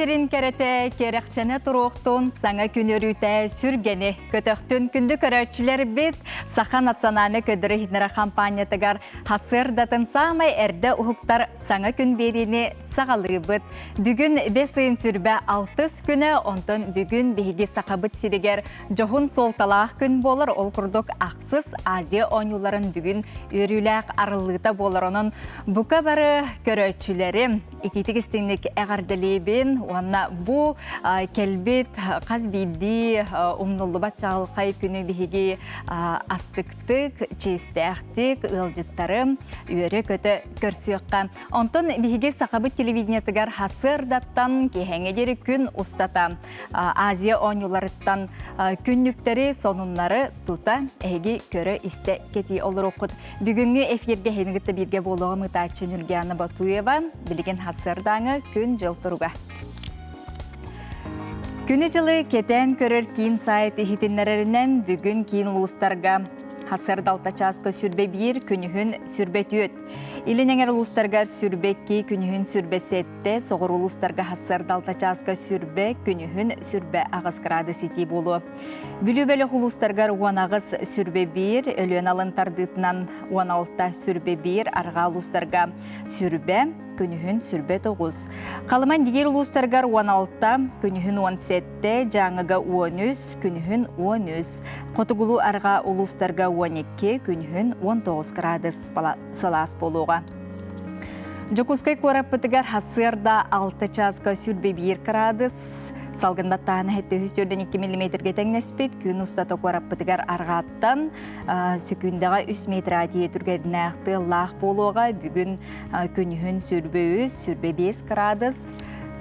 сирин кэрэтэ кэрэхсэнэ туруохтун, саҥа күн өрүүтэ сүргэни көтөхтүн. Күндү көрөөччүлэрбит, Саха национальнай көрдөрөр иһитиннэрэр хампаанньатыгар сарсыардатын саамай эрдэ уһуктар саҥа күн биэриини саҕалыыбыт. Бүгүн бэс ыйын сүрбэ алтыс күнэ, онтон бүгүн биһиги Сахабыт сиригэр дьоһун суолталаах күн буолар. Ол курдук ахсыс Азия оонньууларын бүгүн үөрүүлээх арыллыыта буолар. Онон бука бары көрөөччүлэрим, итиитик истиҥник эҕэрдэлиибин уонна бу кэлбит хас биирдии умнуллубат чаҕылхай күнү биһиги астыктык, чиэстээхтик ыалдьыттары үөрэ-көтө көрсүөххэ. Онтон биһиги Сахабыт телевидениетыгар сарсыардаттан киэһэҥҥэ диэри күн устата Азия оонньууларыттан күннүктэри, сонуннары тута эһиги көрө-истэ кэтии олоруоххут. Бүгүҥҥү эфиргэ эһигини кытта бииргэ буолуоҕум ыытааччы Нюргиана Батуева, билигин сарсыардааҥы күн-дьыл туруга. Күнү-дьылы кэтээн көрөр киин сайт иһитиннэрэринэн бүгүн киин улуустарга сарсыарда алта чааска сүрбэ биир, күнүһүн сүрбэ түөрт. Илин эҥэр улуустарга сүрбэ икки, күнүһүн сүрбэ сэттэ, соҕуруу улуустарга сарсыарда алта чааска сүрбэ, күнүһүн сүрбэ аҕыс градус итии буолуо. Бүлүү бөлөх улуустарыгар 18 сүрбэ биир, Өлүөн алын тардыытынан 16 сүрбэ биир, арҕаа улуустарга сүрбэ, күнүһүн сүрбэ тоҕус. Халыман Дигир улуустарыгар 16, күнүһүн 17, Дьааҥыга 13, күнүһүн 13, Хотугулуу арҕаа улуустарга 12, күнүһүн 19 градус сылаас буолуоҕа. Дьокуускай куораппытыгар сарсыарда 6 чааска сүрбэ биир градус, Салгын баттааһына 742 миллиметргэ тэҥнэспит. Күн устата куораппытыгар арҕааттан сөкүүндэҕэ 3 метр тиийэ түргэннээх тыаллаах буолуоҕа. Бүгүн күнүһүн сүрбэ үс, сүрбэ биэс градус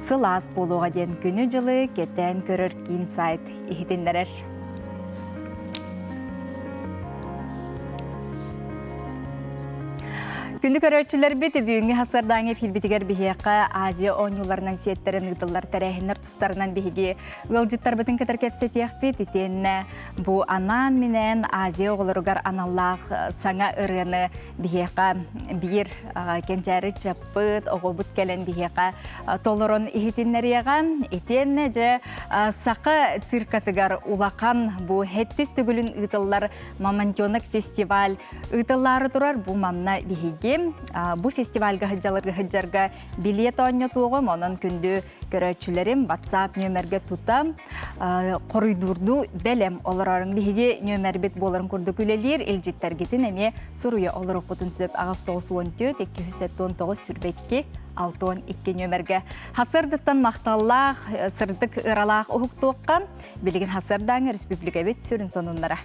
сылаас буолуоҕа диэн күнү-дьылы кэтээн көрөр киин сайт иһитиннэрэр. Күндү көрөөччүлэрбит, бүгүҥҥү сарсыардааҥы эфирбитигэр биһиэхэ Азия оонньууларынан сиэттэрэн ыытыллар тэрээһиннэр тустарынан биһиги ыалдьыттарбытын кытары кэпсэтиэхпит. Итиэннэ бу анаан-минээн Азия оҕолоругар аналлаах саҥа ырыаны биһиэхэ биир кэнчээри ыччаппыт, оҕобут кэлэн биһиэхэ толорон иһитиннэриэҕэ. Итиэннэ дьэ саха циркатыгар улахан бу сэттис төгүлүн ыытыллар Мамонтенок фестиваль ыытыллаары турар. Бу манна биһиги бу фестивальга сылдьаларга сылдьарга билиэт оонньотуоҕум. Онон күндү көрөөччүлэрим WhatsApp нүөмэргэ тута хоруйдуурдуу бэлэм олорорун биһиги нүөмэрбит буоларын курдук үлэлиир илдьиттэргитин эмиэ суруйа олоруоххутун сөп 894 279 22 62 нүөмэргэ сарсыардаттан махталлаах сырдык ыралаах уһуктуохха билигин сарсыардааҥы республикабыт сүрүн сонуннара.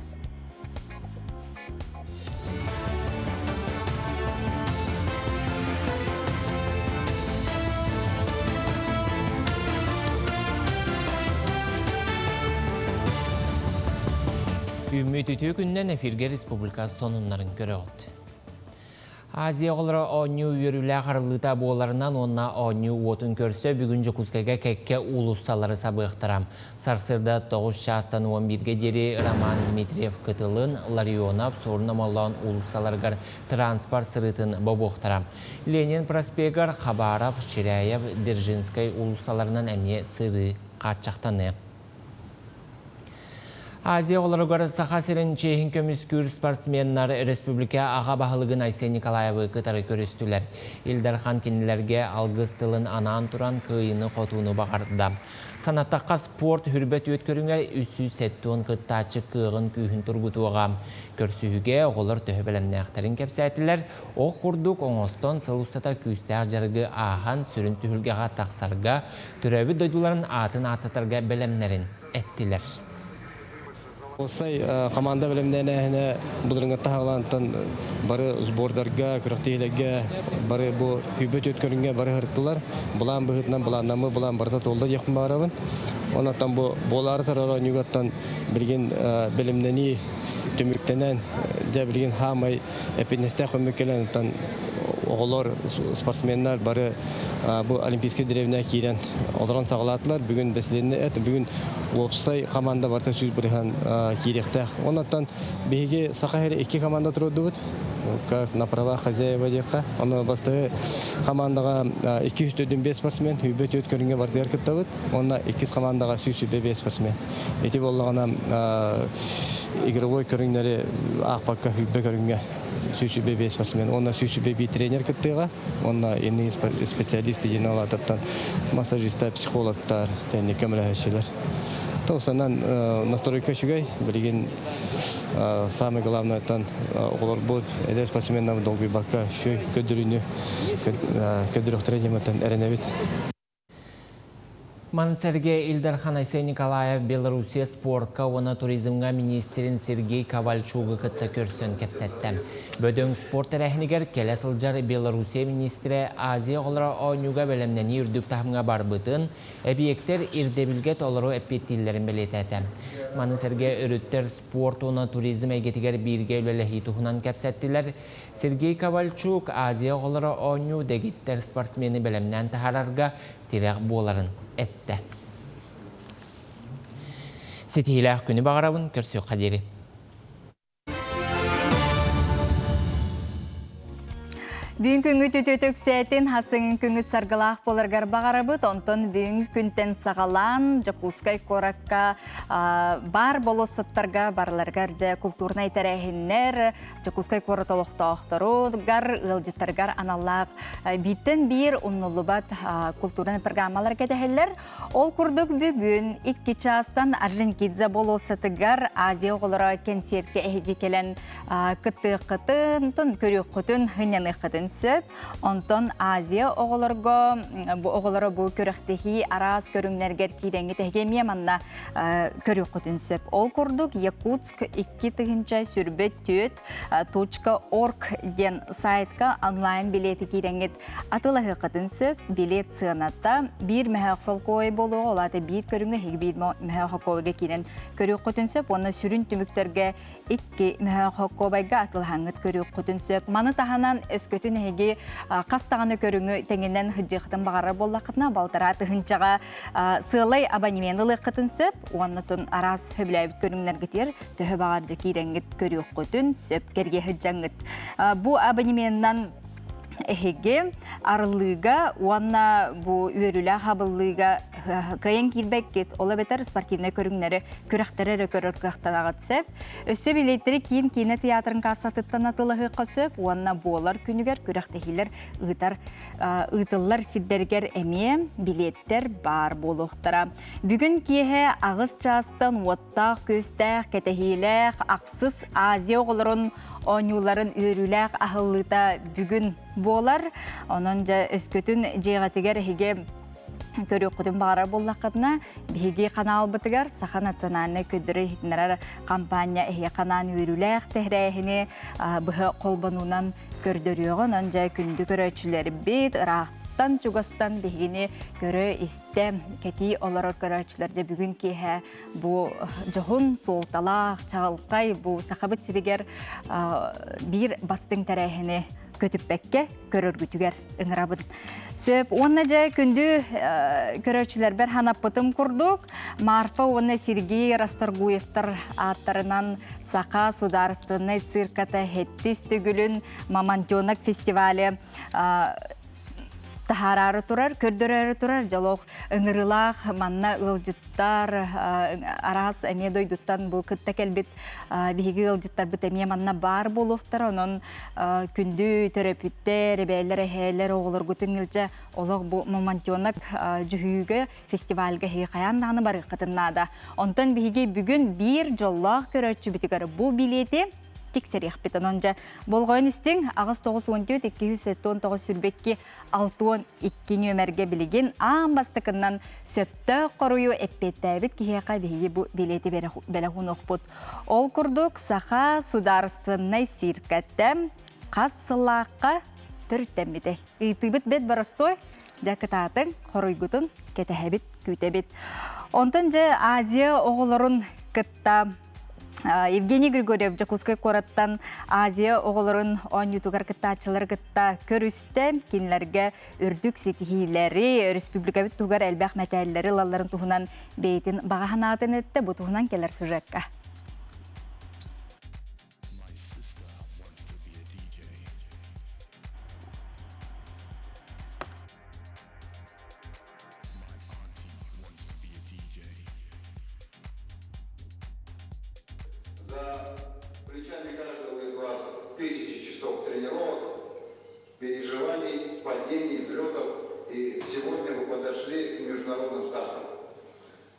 Үүммүт үтүө күннэн эфиргэ республика сонуннарын көрөҕүт. Азия оҕолоро оонньуу үөрүүлээх арыллыыта буоларынан уонна оонньуу уотун көрсө бүгүн Дьокуускайга кэккэ уулуссалары сабыахтара. Сарсыарда 9 чаастан 11-гэ диэри Роман Дмитриев кытылын, Ларионов, Суорун Омоллоон уулуссаларыгар транспорт сырыытын бобуохтара. Ленин проспегар Хабаров, Чиряев, Дзержинскэй уулуссаларынан эмиэ сырыы хааччахтаныа. Азия оҕолоругар Саха сирин чиэһин көмүскүүр спортсменнар республика аҕа баһылыгын Айсен Николаевы кытары көрүстүлэр. Ил Дархан кинилэргэ алгыс тылын анаан туран кыайыыны-хотууну баҕарда. Санаттахха, спорт хүрбэ түөрт көрүҥэр 370 кыттааччы кыаҕын күүһүн тургутуоҕа. Көрсүһүүгэ оҕолор төһө бэлэмнээхтэрин кэпсээтилэр. Ох курдук оҥостон сыл устата күүстээх дьарыгы ааһан сүрүн түһүлгэҕэ тахсарга, төрөөбүт дойдуларын аатын ааттатарга бэлэмнэрин эттилэр. Уопсай команда бэлэмнэнээһинэ былырыҥҥыттан саҕалаантан бары сбордарга, күрэхтэһиилэргэ бары бу күүбэ түөрт көрүҥҥэ бары сырыттылар. Былаан быһыытынан былааннаммыт былаан барыта туолла диэхпин баҕарабын. Онон бу буолаары турар оонньуугаттан билигин бэлэмнэнии түмүктэнэн, дьэ билигин хаамай эппиэтинэстээх көмүк кэлэн, оттон Оҕолор, спортсменнар бары бу Олимпийскай деревня киирэн олорон саҕалаатылар. Бүгүн бэсилиэннэ эт, бүгүн уопсай команда барыта 100% киириэхтээх. Оннуттан биһиги Саха сирэ икки команда туруордубут. Как на правах хозяева диэххэ. Ону бастакы командаҕа 245 спортсмен, 104 көрүҥҥэ бардыгар кыттабыт. Уонна иккис командаҕа 125 спортсмен. Ити буоллаҕына игровой көрүҥнэри аахпакка 100 көрүҥҥэ 125 спортсмен уонна 125 тренер кыттыаҕа уонна иные специалисты диэн массажистар, психологтар, тэнник көмөлөһөөччүлэр. Тосанан настройка үчүгэй. Билигин самое главное оҕолорбут эдэр спортсменнар долгуйбакка үчүгэй көрдөрүүнү көрдөрүөхтэрэ диэн эрэнэбит. Маны сэргэ Ил Дархан Айсен Николаев Белоруссия спорка уонна туризмҥа министрин Сергей Ковальчугу кытта көрсөн кэпсэттэ. Бөдөҥ спорт тэрээһинигэр кэлэ сылдьар Белоруссия министрэ Азия оҕолоро оонньууга бэлэмнэнии үрдүк таһымҥа барбытын, эбийиэктэр ирдэбилгэ толору эппиэттииллэрин бэлиэтээтэ. Маны сэргэ өрүттэр спорт уонна туризм эйгэтигэр бииргэ үлэлэһии туһунан кэпсэттилэр. Сергей Ковальчук Азия оҕолоро оонньуу дэгиттэр спортсмены бэлэмнээн таһаарарга тирэх буоларын эттэ. Ситиһиилээх күнү баҕарабын, көрсүөххэ диэри. Бүгүн күҥҥүт үтүөтэ үксээтин, хасыҥын күҥҥүт саргылаах буоларгар баҕарабыт. Онтон бүгүн күнтэн саҕалаан Дьокуускай куоракка бар болуоссаттарга барыларыгар дьэ культурнай тэрээһиннэр, Дьокуускай куорат олохтоохторугар, ыалдьыттарыгар аналлаах бииртэн биир умнуллубат культурнай программалар кэтэһэллэр. Ол курдук бүгүн икки чаастан Орджоникидзе болуоссатыгар Азия оҕолоро кэнсиэркэ эһиги кэлэн кыттыаххытын, көрүөххүтүн, сынньаныаххытын сөп. Онтон Азия оҕолорго бу оҕолоро бу күрэхтэһии араас көрүҥнэргэр киирэҥҥит эһиги эмиэ манна көрүөххүтүн сөп. Ол курдук Якутск 2024 точка орг диэн сайтка онлайн билети киирэҥҥит атыылаһыаххытын сөп. Билет сыаната биир мөһөөх солкуой буолуоҕа, ол аата биир көрүҥҥэ эһиги биир мөһөөх хокуойга киирэн көрүөххүтүн сөп уонна сүрүн түмүктэргэ икки мөһөөх хокуобайга атыылаһаҥҥыт көрүөххүтүн сөп. Маны таһынан өскөтүн эһиги хас даҕаны көрүҥү тэҥинэн сылдьыаххытын баҕарар буоллаххытына, балтараа тыһыынчаҕа сыалай абонемент ылыаххытын сөп уонна тун араас сөбүлээбит көрүҥнэргитигэр төһө баҕар дьэ киирэҥҥит көрүөххүтүн сөп кэргэ сылдьаҥҥыт. Бу абонеменынан эһиги арыллыыга уонна бу үөрүүлээх хабыллыыга кыайан киирбэккит, ол эбэтэр спортивнай көрүҥнэри күрэхтэри эрэ көрөр кыахтанаҕыт сөп. Өссө билиэттэри киин киинэ театрын кассатыттан атыылаһыахха сөп уонна буолар күнүгэр күрэхтэһиилэр ыытар ыытыллар сирдэригэр эмиэ билиэттэр баар буолуохтара. Бүгүн киэһэ аҕыс чаастан уоттаах-күөстээх, кэтэһиилээх ахсыс Азия оҕолорун оонньууларын үөрүүлээх аһыллыыта бүгүн буолар. Онон дьэ өскөтүн дьиэҕитигэр эһиги көрүөххүтүн баҕарар буоллаххытына, биһиги ханаалбытыгар Саха национальнай көрдөрөр иһитиннэрэр хампаанньа эһиэхэ анаан үөрүүлээх тэрээһини быһа холбонуунан көрдөрүөҕүн, онон дьэ күндү көрөөччүлэрбит ыраахтан чугастан биһигини көрө-истэ кэтии олорор көрөөччүлэр дьэ бүгүн киэһэ бу дьоһун суолталаах чаҕылхай бу Сахабыт сиригэр биир бастыҥ тэрээһини көтүппэккэ көрөргүтүгэр ыҥырабын. Сөп уонна дьэ күндү көрөөччүлэрбэр ханаппытым курдук Марфа уонна Сергей Расторгуевтар ааттарынан Саха судаарыстыбаннай цирката сэттис төгүлүн Мамонтенок фестивале таһаараары турар, көрдөрөөрү турар дьолох ыҥырыылаах манна ыалдьыттар араас эмиэ дойдуттан бу кытта кэлбит биһиги ыалдьыттарбыт эмиэ манна баар буолуохтара. Онон күндү төрөппүттэр, эбээлэр, эһээлэр оҕолоргутун илдьэ олох бу Мамонтенок дьүһүйүүгэ фестивальга эһиги хайаан даҕаны барыаххытын наада. Онтон биһиги бүгүн биир дьоллоох көрөөччүбүтүгэр бу билиэти тиксэриэхпит. Онон дьэ болҕойон истиҥ 894 279 22 62 нүөмэргэ билигин аан бастакыннан сөптөөх хоруйу эппиэттээбит киһиэхэ биһиги бу билиэти бэлэх уунуохпут. Ол курдук Саха судаарыстыбаннай циркэтэ хас сыллаахха төрүттэммитэй? Ыйытыыбыт бэт боростуой, дьэ кытаатыҥ, хоруйгутун кэтэһэбит, күүтэбит. Онтон дьэ Азия оҕолорун кытта. Евгений Григорьев Дьокуускай куораттан Азия оҕолорун оонньуутугар кыттааччылары кытта көрүстэ. Кинилэргэ үрдүк ситиһиилэри, республикабыт туһугар элбэх мэтээллэри ылалларын туһунан бэйэтин баҕа санаатын эттэ. Бу туһунан кэлэр сюжекка. За плечами каждого из вас тысячи часов тренировок, переживаний, падений, взлетов, и сегодня вы подошли к международным стартам.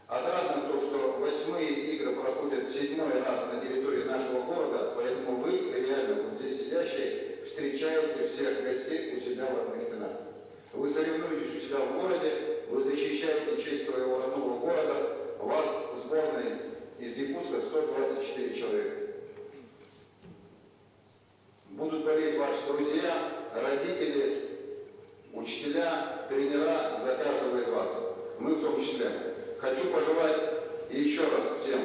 Отрадно то, что восьмые игры проходят седьмой раз на территории нашего города, поэтому вы, реально вот здесь сидящие, встречаете всех гостей у себя в родных стенах. Вы соревнуетесь у себя в городе, вы защищаете честь своего родного города. Вас в сборной из Якутска 124 человека. Будут болеть ваши друзья, родители, учителя, тренера за каждого из вас. Мы в том числе. Хочу пожелать еще раз всем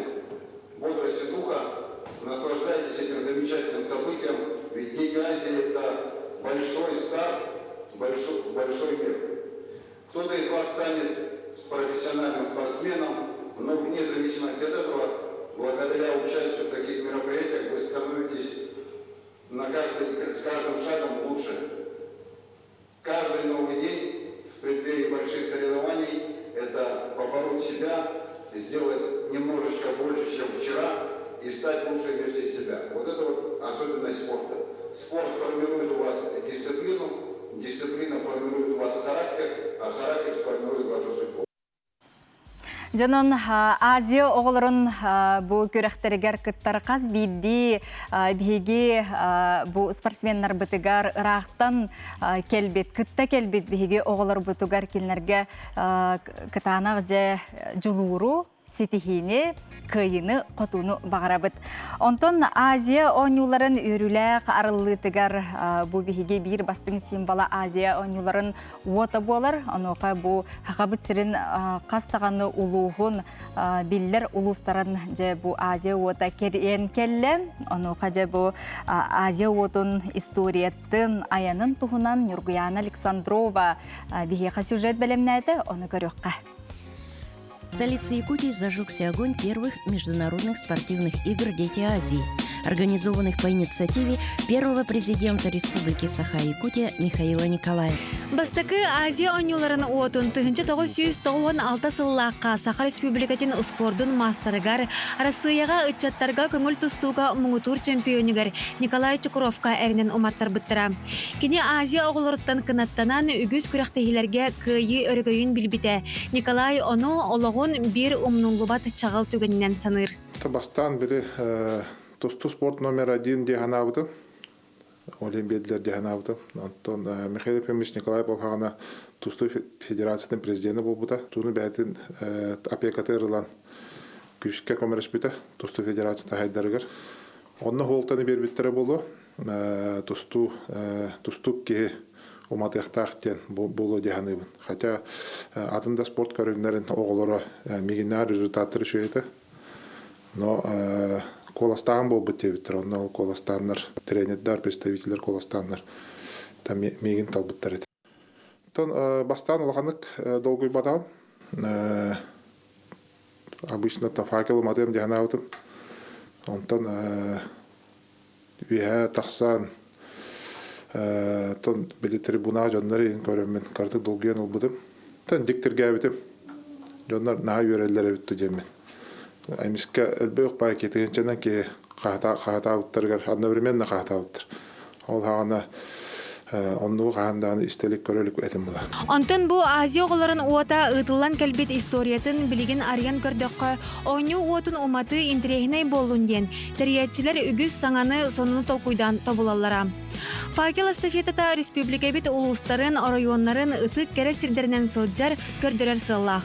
бодрости духа, наслаждайтесь этим замечательным событием, ведь Дети Азии – это большой старт, большой, большой мир. Кто-то из вас станет профессиональным спортсменом, но вне зависимости от этого, благодаря участию в таких мероприятиях, вы становитесь на каждый, с каждым шагом лучше. Каждый новый день в преддверии больших соревнований – это побороть себя, сделать немножечко больше, чем вчера, и стать лучшей версией себя. Вот это вот особенность спорта. Спорт формирует у вас дисциплину, дисциплина формирует у вас характер, а характер сформирует вашу судьбу. Дьонон Азия оҕолорун бу күрэхтэригэр кыттар хас биирдии биһиги бу спортсменнарбытыгар ыраахтан кэлбит, кытта кэлбит биһиги оҕолорбутугар кинилэргэ кытаанах дьэ дьулууру, ситиһиини, кыайыыны, хотууну баҕарабыт. Онтон Азия оонньууларын үөрүүлээх арыллыытыгар бу биһиги биир бастыҥ символа Азия оонньууларын уота буолар. Онуоха бу Сахабыт сирин хас даҕаны улууһун биллэр улуустарын дьэ бу Азия уота кэриэн кэллэ. Онуоха дьэ бу Азия уотун историятын, айанын туһунан Нюргуяна Александрова биһиэхэ сюжет бэлэмнээтэ, ону көрүөххэ. В столице Якутии зажегся огонь первых международных спортивных игр «Дети Азии», организованных по инициативе первого президента Республики Саха-Якутия Михаила Николаева. Бастакы Азия оонньууларын уотун 1996 сыллаахха Саха Республикатын успуордун маастарыгар, Арассыыйаҕа ыччаттарга көҥүл тустууга муҥутуур чөмпүйүөнүгэр Николай Чукровка эрэнэн уматтарбыттара. Кини Азия оҕолоруттан кынаттанан үгүс күрэхтэһиилэргэ кыайыы өрөгөйүн билбитэ. Николай ону олоҕун биир умнуллубат чаҕыл түгэнинэн саныыр. Бастаан били тустуу спорт номер один дии санаабытым. Олимпиадалар дии санаабытым. Онтон Михаил Ефимович Николаев болһаҕына тустуу федерациятын президенэ буолбута. Тууну бэйэтин опекатыгар ылан күүскэ көмөлөспүтэ тустуу федерацията хайдарыгар. Онно хуолтаны биэрбиттэрэ буолуо. Тустуу тустуук киһи уматыахтаах диэн буолуо дии саныыбын. Хотя атын да спорт көрүҥнэрин оҕолоро мигиннээх результаттар үчүгэй этэ. Но куоластааһын буолбут диэбиттэр. Онно ол куоластааннар тренердар, представителлэр куоластааннар там миигин талбыттар этэ. Оттон бастаан улаханнык долгуйбатаҕым. Обычно факел уматыам дии санаабытым. Онтон үөһэ тахсан тон били трибунаҕа дьоннор иһин көрөммүн кыратык долгуйан ылбытым. Тон дьиктиргээбитим. Дьоннор наһаа үөрэллэр эбит диэммин. Эмискэ өлбөөх баай киһи киһи хаһытаабыттарыгар одновременно хаһытаабыттар. Ол хаҕана оннугу хаһан даҕаны истэ илик, көрө илик этим була. Онтон бу Азия оҕолорун уота ыытыллан кэлбит историятын билигин арыйан көрдөххө, оонньуу уотун уматыы интэриэһинэй буоллун диэн, тэрийээччилэр үгүс саҥаны, сонуну толкуйдаан тобулаллара. Факел эстафетата республикабит улуустарын, оройуоннарын ытык кэрэ сирдэринэн сылдьар, көрдөрөр сыаллаах.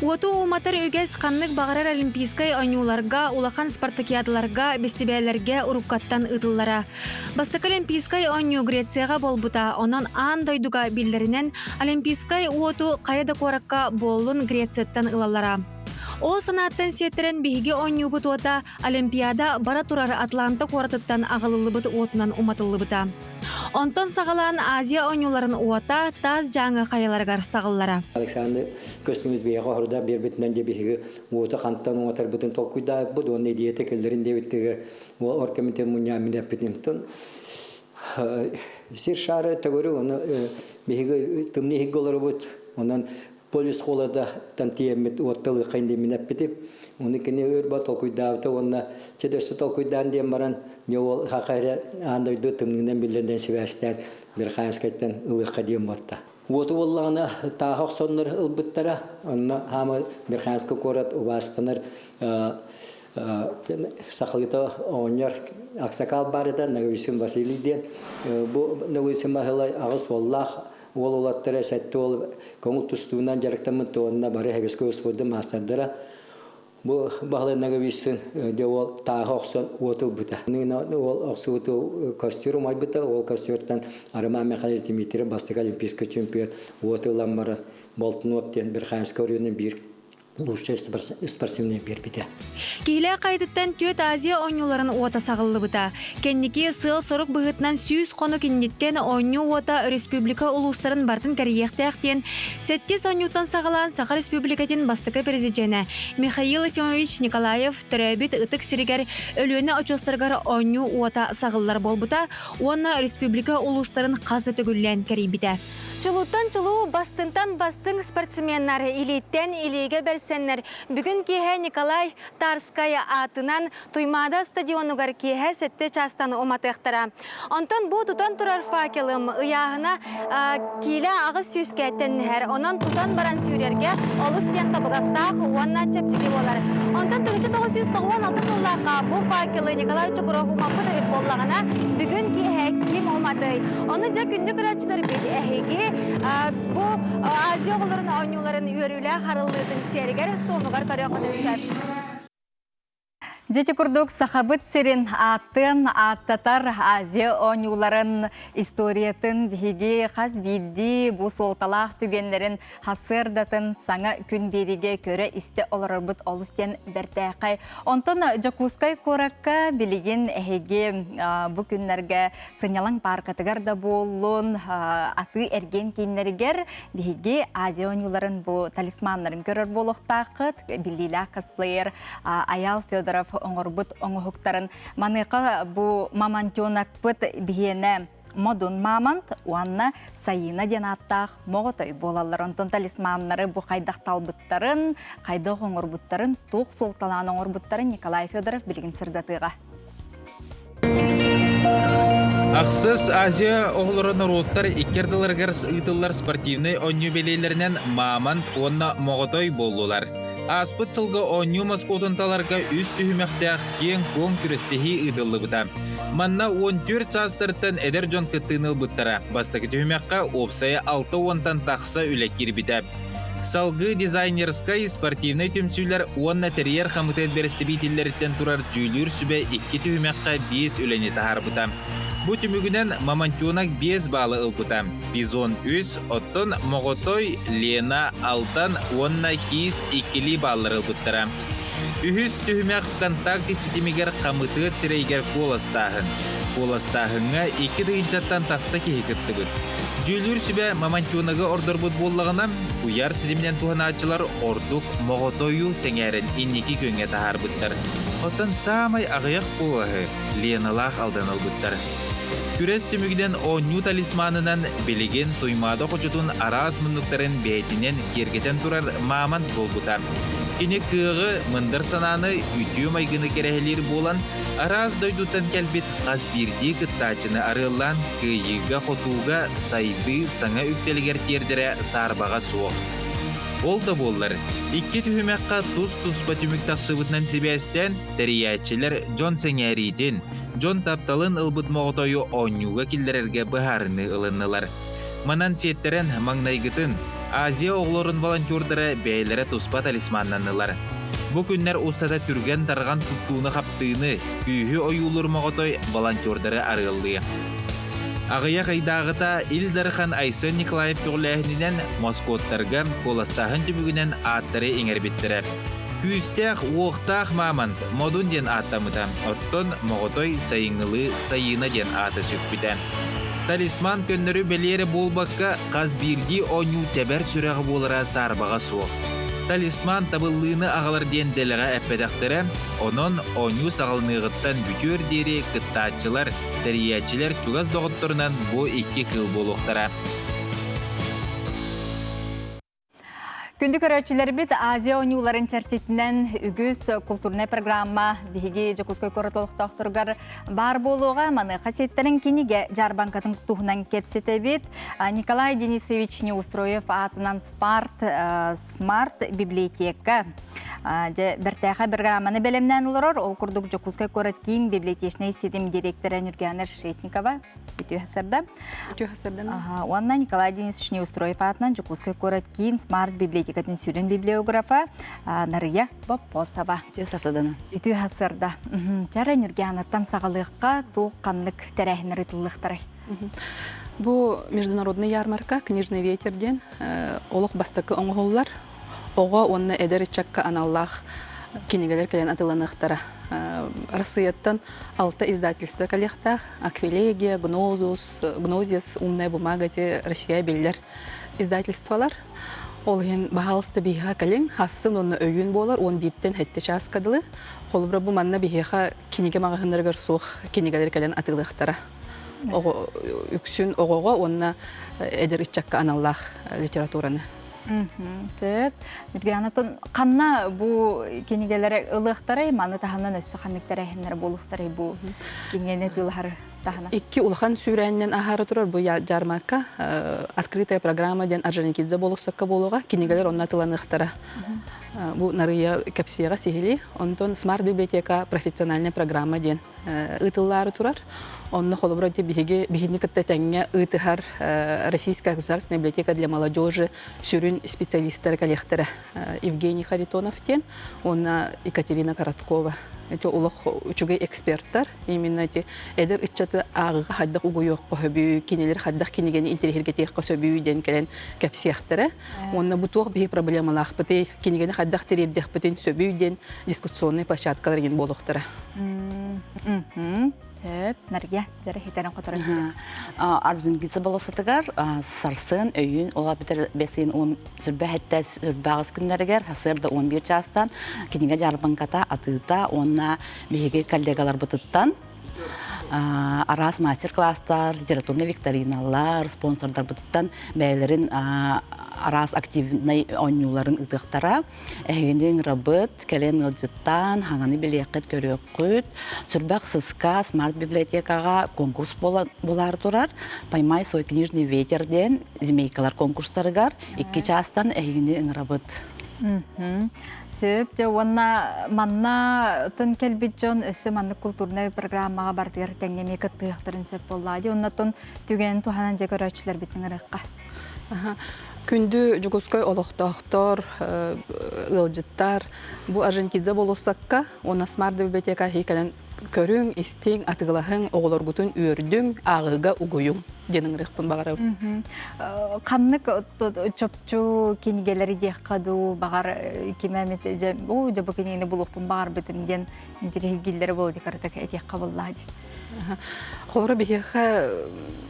Уоту уматар үгэс ханнык баҕарар Олимпийскай оонньууларга, улахан спартакиадаларга, бэстибээллэргэ уруккаттан ыытыллара. Бастакы Олимпийскай оонньуу Грецияҕа буолбута, онон аан дойдуга биллэринэн Олимпийскай уоту хайа да куоракка буоллун Грецияттан ылаллара. Ол санааттан сиэттэрэн биһиги оонньуубут уота Олимпиада бара турар Атланта куоратыттан аҕалыллыбыт уотунан уматыллыбыта. Онтон саҕалаан Азия оонньууларын уота Таас Дьааҥы хайаларыгар саҕыллара. Александр көстүҥүс биһиэхэ оһордо биэрбитинэн дьэ биһиги уоту хантан уҥатарбытын толкуйдаабыт уонна идеята кэллэрин диэбиттэригэр оркомитет мунньааммын эппитим. Сир шары төгүрүк ону биһиги тымныы иһиггэ олоробут. Онон полюс холодаттан тиийэммит уотталыаххайын диэммин эппитим. Ону кини өр ба толкуйдаабыта уонна чэ өссө толкуйдаан диэн баран дьэ ол хаха эрэ аан дойду тымныынан биллэн диэн сибээстээн Верхоянскайтан ылыахха диэн буолта. Уоту буоллаҕына тааһа охсоннор ылбыттара. Онно хаама Верхоянскай куорат убаастанар сахалыта оҕонньор аксакал баар этэ Ноговицын Василий диэн. Бу Ноговицын Баһылай аҕыс уоллаах уол улаттара сэттэ уол көҥүл тустуунан дьарыктаммыт уонна бары хэбискэ успуордун маастардара. Бу Баһылай Ноговицын дьэ уол тааһы охсон уот ылбыта. Уол охсубуту костюр умайбыта. Ол костюртан Роман Михайлович Дмитриев бастакы олимпийскай чемпион уот ылан баран Болтунов диэн Верхоянскай оройуонун биир лучший спортивный биэрбитэ. Киһилээх хайатыттан түөрт Азия оонньууларын уота саҕыллыбыта. Кэнники сыал-сорук быһыытынан 100 хонук инниттэн оонньуу уота республика улуустарын барытын кэрийиэхтээх диэн сэттис оонньууттан саҕалаан Саха Республикатын бастакы президенэ Михаил Ефимович Николаев төрөөбүт ытык сиригэр Өлүөнэ очуостарыгар оонньуу уота саҕыллар буолбута уонна республика улуустарын хас да төгүллээн кэрийбитэ. Чулууттан чулуу, бастыҥтан бастыҥ спортсменнар илииттэн илиигэ бэрсэннэр бүгүн киэһэ Николай Тарскай аатынан Туймаада стадионугар киэһэ сэттэ чаастан уматыахтара. Онтон бу тутан турар факелым ыйааһына киилэ 800 кээттэннэһэр. Онон тутан баран сүүрэргэ олус диэн табыгастаах уонна чэпчэки буолар. Онтон 1996 сыллаахха бу факелы Николай Чукров умаппыт эбит буоллаҕына, бүгүн киэһэ ким уматый? Ону дьэ күндү көрөөччүлэрбит эһиги бу Азия оҕолорун оонньууларын үөрүүлээх арыллыытын сиэригэр туомугар көрүөххүтүн сөп. Дьити курдук Сахабыт сирин ааттыан ааттатар Азия оонньууларын историятын биһиги хас биирдии бу суолталаах түгэннэрин хасыардатын саҥа күн биэригэ көрө-истэ олорорбут олус диэн бэртээхэй. Онтон Дьокуускай куоракка билигин эһиги бу күннэргэ сынньалаҥ пааркатыгар да буоллун, атыы-эргиэн кииннэригэр биһиги Азия оонньууларын бу талисманнарын көрөр буолуохтааххыт. Биллиилээх косплеер Аял Федоров оҥорбут оҥоһуктарын. Маныаха бу мамонтенокпыт биһиэнэ Модун Мамонт уонна Сайыына диэн ааттаах моҕотой буолаллар. Онтон талисманнары бу хайдах талбыттарын, хайдах оҥорбуттарын, туох суолталаан оҥорбуттарын Николай Федоров билигин сырдатыаҕа. Ахсыс Азия оҕолоро норуоттар икки ардыларыгар ыытыллар спортивнай оонньуу бэлиэлэринэн Мамонт уонна Моҕотой буоллулар. Ааспыт сылга оонньуу Москватын таларга үс түһүмэхтээх киэҥ-куоҥ күрэстэһии ыытыллыбыта. Манна 14 саастарыттан эдэр дьон кыттыыны ылбыттара. Бастакы түһүмэххэ уопсайа 60-тан тахса үлэ киирбитэ. Салгыы дизайнерскай, спортивнай түмсүүлэр уонна тэрийэр хамытыат бэрэстэбиитиллэриттэн турар дьүүлүүр сүбэ икки түһүмэххэ биэс үлэни таһаарбыта. Бу түмүгүнэн Мамонтенок биэс баалы ылбыта. Бизон үс, оттон Моҕотой, Лена, Алдан уонна Киис иккилии бааллары ылбыттара. Үһүс түһүмэх ВКонтакте ситимигэр хамытыат сирэйигэр куоластааһын. Куоластааһыҥҥа икки тыһыынчаттан тахса киһи кыттыбыт. Дьүүлүүр сүбэ Мамонтеногы ордорбут буоллаҕына, куйаар ситиминэн туһанааччылар ордук моҕотойу сэҥээрэн инники күөҥҥэ таһаарбыттар. Оттон саамай аҕыйах куолаһы Леналаах Алдан ылбыттар. Күрэс түмүгүнэн оонньуу талисманынан билигин Туймаада хочотун араас муннуктарын бэйэтинэн киэргэтэн турар Мамонт буолбута. Кини кыаҕы, мындыр санааны, үтүө майгыны кэрэһэлиир буолан, араас дойдуттан кэлбит хас биирдии кыттааччыны арыаллаан кыайыыга-хотууга сайдыы саҥа үктэлигэр тиэрдэрэ саарбаҕа суох. Ол да буоллар, икки түһүмэххэ тус-туспа түмүк тахсыбытынан сибээстээн, тэрийээччилэр дьон сэҥээриитин, дьон тапталын ылбыт моҕотойу оонньууга киллэрэргэ быһаарыныы ылыннылар. Манан сиэттэрэн маҥнайгытын Азия оҕолорун волонтердара бэйэлэрэ туспа талисманнаннылар. Бу күннэр устата түргэн-тарҕан туттууну-хаптыыны, күүһү ойуулуур моҕотой волонтердары арыаллыа. Аҕыйах ыйдааҕыта Ил Дархан Айсен Николаев көҕүлээһининэн Москуоттарга куоластааһын түмүгүнэн ааттары иҥэрбиттэрэ. Күүстээх, уохтаах мамонт Модун диэн ааттаммыта, оттон Моҕотой сайыҥҥылыы Сайыына диэн аата сүкпүтэ. Талисман көннөрү бэлиэрэ буолбакка, хас биирдии оонньуу тэбэр сүрэҕэ буолара саарбаҕа суох. Талисман табыллыыны аҕалар диэн дэлэҕэ эппэтэхтэрэ, онон оонньуу саҕаланыаҕыттан бүтүөр диэри кыттааччылар, тэрийээччилэр чугас доҕотторунан бу икки кыыл буолуохтара. Күндү көрөөччүлэрбит Азия оонньууларын чэрчитинэн үгүс культурнай программа биһиги Дьокуускай куорат олохтоохторугар баар буолуоҕа. Маныаха сиэттэрин кинигэ дьаарбаҥкатын туһунан кэпсэтэбит. Николай Денисович Неустроев аатынан Смарт, Смарт библиотека дьэ бэртээхэй программаны бэлэмнээн олорор. Ол курдук Дьокуускай куорат киин библиотечнай ситим директора Нюргана Решетникова үтүө сарда. Уонна Николай Денисович Неустроев аатынан Дьокуускай куорат киин Смарт библиотекатын сүрүн библиографа Нарыйа Боппосова. Үтүө сарда. Чара Нюргянаттан саҕалыахха туох ханнык тэрээһиннэр ыытыллыахтарай? Бу международный ярмарка «Книжный ветер» диэн олох бастакы оҥоһуллар оҕо уонна эдэр ыччакка аналлаах кинигэлэр кэлэн атыыланыахтара. Россияттан алта издательство кэлиэхтээх. Аквилегия, Гнозус, Гнозис, Умная бумага эти Россия биллэр издательстволар. Ол иһин баһаалыста биһиэхэ кэлиҥ, хассын уонна өйүүн буолар, 11-тэн 7 чааска дылы. Холобура бу манна биһиэхэ кинигэ маҕаһыыннарыгар суох кинигэлэр кэлэн атыылыахтара. Оҕо үксүн оҕоҕо уонна эдэр ыччакка аналлаах литератураны. Сөп. Ньургуйаанатын ханна бу кинигэлэри ылыахтарай, маны таһынан өссө ханнык тэрээһиннэр буолуохтарай бу кинигэни тыылаһары таһынан? Икки улахан сүүрээнинэн аһаары турар бу ярмарка открытая программа диэн Орджоникидзе болуоссакка буолуоҕа, кинигэлэр онно атыланыахтара. Бу Нарыйа кэпсиэҕэ сиһилии. Онтон Smart библиотека профессиональная программа диэн ыытыллаары турар. Онно холобура биһиги биһини кытта тэҥҥэ ыытыһар Российская государственная библиотека для молодежи сүрүн специалистара кэлиэхтэрэ Евгений Харитонов диэн уонна Екатерина Короткова. Эти олох үчүгэй эксперттар именно эти эдэр ыччаты ааҕыыга хайдах угуйуохха сөбүй, кинилэр хайдах кинигэни интэриэһиргэтиэххэ сөбүй диэн кэлэн кэпсиэхтэрэ. Уонна бу туох биһи проблемалаахпытый, кинигэни хайдах тириэрдиэхпитин сөбүй диэн дискуссионный площадкалар игин буолуохтара. Сөп, Нария, дьара хитэрэн хоторон. Арзынгица болосатыгар сарсын өйүн ола битер бесин он сүрбэ хэтте сүрбэҕис күннэригэр хасырда 11 чаастан кинигэ дьаарбаҥката атыыта уонна биһиги коллегаларбытыттан араас мастер-класстар, литературный викториналар, спонсордарбытыттан бэйэлэрин араас активнай оонньууларын ыытыахтара. Эһигини ыҥырабыт, кэлэн ыалдьыттаан, хаҥаны билиэххит, көрүөххүт. Сүрбэх сыска смарт библиотекаҕа конкурс буолаары турар. Поймай свой книжный ветер диэн змейкалар конкурстарыгар икки чаастан эһигини ыҥырабыт. Сөп, дьэ уонна манна тон кэлбит дьон өссө маннык культурнай программаҕа барытыгар тэҥҥэ эмиэ кыттыһыахтарын сөп буоллаа дии. Оннотон түгэн туһанан дьэ көрөөччүлэрбитин ырыахха. Күндү Дьокуускай олохтоохтор, ыалдьыттар, бу Орджоникидзе болуоссакка уонна Смарт библиотека кэлэн көрүҥ, истиҥ, атыылаһыҥ, оҕолоргутун үөрдүҥ, ааҕыыга угуйуҥ диэн ыҥырыахпын баҕарабын. Ханнык чопчу кинигэлэри диэххэ дуу, баҕар ким эмит дьэ бу дьэ бу кинигэни булуохпун баҕарбытым диэн интириэһиргииллэрэ буолуо дии кыратык этиэххэ буоллаа дии. Холобура биһиэхэ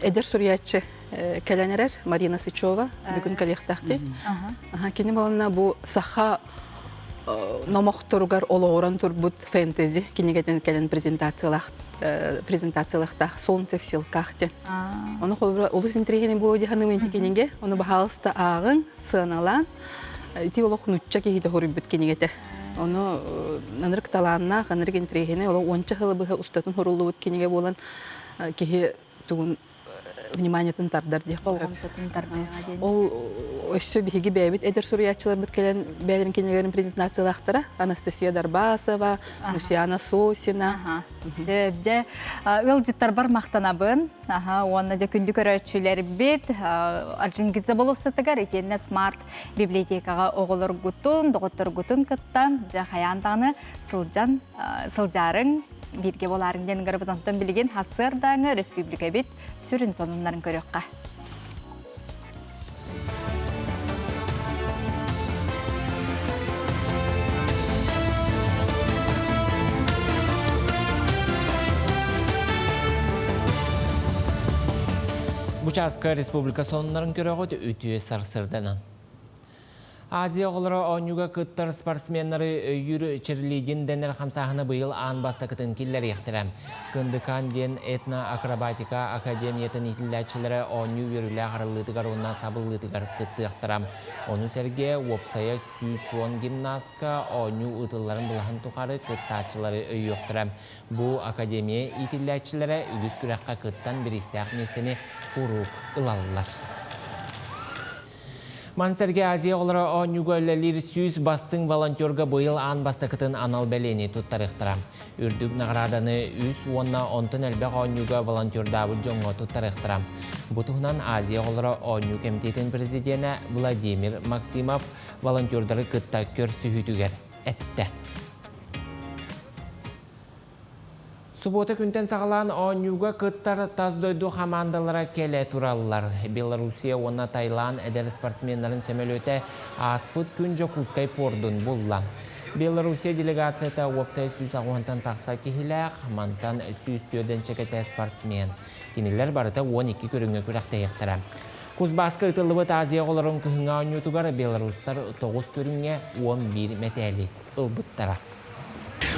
эдэр суруйааччы кэлэн эрэр Марина Сычева бүгүн кэлиэхтээхтий. Кини буолна бу саха номохторугар олоҕуран турбут фэнтези кинигэтин кэлэн презентациялаах презентациялаахтаах «Солнце в силках» диэн. Ону холобура олус интэриэһинэй буолуо дии саныыбын ити кинигэ. Ону баһаалыста ааҕыҥ, сыаналаан. Ити олох нучча киһитэ хоруйбут кинигэтэ. Ону ынырык талааннаах, ынырык интэриэһинэй, олох уонча сылы быһа устатын суруллубут кинигэ буолан киһи тугун вниманиетын тардар диэх Болҕомтотун тардыаҕа диэн. Ол өссө биһиги бэйэбит эдэр суруйааччыларбыт кэлэн бэйэлэрин кинилэрин презентациялаахтара Анастасия Дарбасова, Лусиана Сосина. Сөп, дьэ, ыалдьыттарбар махтанабын. Аха, уонна дьэ күндү көрөөччүлэрбит Орджоникидзе болуоссатыгар итиэннэ смарт библиотекаҕа оҕолоргутун, доҕотторгутун кытта дьэ хайаан даҕаны сылдьан сылдьаарыҥ, бииргэ буолаарыҥ диэн ыҥырабыт. Онтон билигин сарсыардааҥы өрөспүүбүлүкэбит сүрүн сонуннарын көрүөххэ. Бу чааска республика сонуннарын көрөҕүт үтүө сарсырданан. Азия оҕолоро оонньууга кыттар спортсменнары өйүүр черлидин дэнэр хамсааһыны быйыл аан бастакытын киллэриэхтэрэ. Кындыкаан диэн этно-акробатика академиятын иитиллээччилэрэ оонньуу үөрүүлээх арыллыытыгар уонна сабыллыытыгар кыттыахтара. Ону сэргэ уопсайа 110 гимнастка оонньуу ыытылларын былаһын тухары кыттааччылары өйүөхтэрэ. Бу академия иитиллээччилэрэ үгүс күрэххэ кыттан бириистээх миэстэни куруук ылаллар. Мансэргэ Азия оҕолоро оонньууга үлэлиир 100 бастыҥ волонтерга быйыл аан бастакытын анал бэлиэни туттарыахтара. Үрдүк наҕарааданы үс уонна онтон элбэх оонньууга волонтердаабыт дьоҥҥо туттарыахтара. Бу туһунан Азия оҕолоро оонньуу кэмитиэтин президенэ Владимир Максимов волонтердары кытта көрсүһүүтүгэр эттэ. Субуота күнтэн саҕалаан оонньууга кыттар тас дойду хамаандалара кэлэ тураллар. Белоруссия уонна Таиланд эдэр спортсменнарын сөмөлүөтэ ааспыт күн Дьокуускай пуордун булла. Белоруссия делегацията уопсай 180-тан тахса киһилээх, мантан 104 чэкэтэ спортсмен. Кинилэр барыта 12 көрүҥҥэ күрэхтэһиэхтэрэ. Кузбасска ыытыллыбыт Азия оҕолорун кыһыҥҥы оонньуутугар белорустар 9 көрүҥҥэ 11 мэтээли ылбыттара.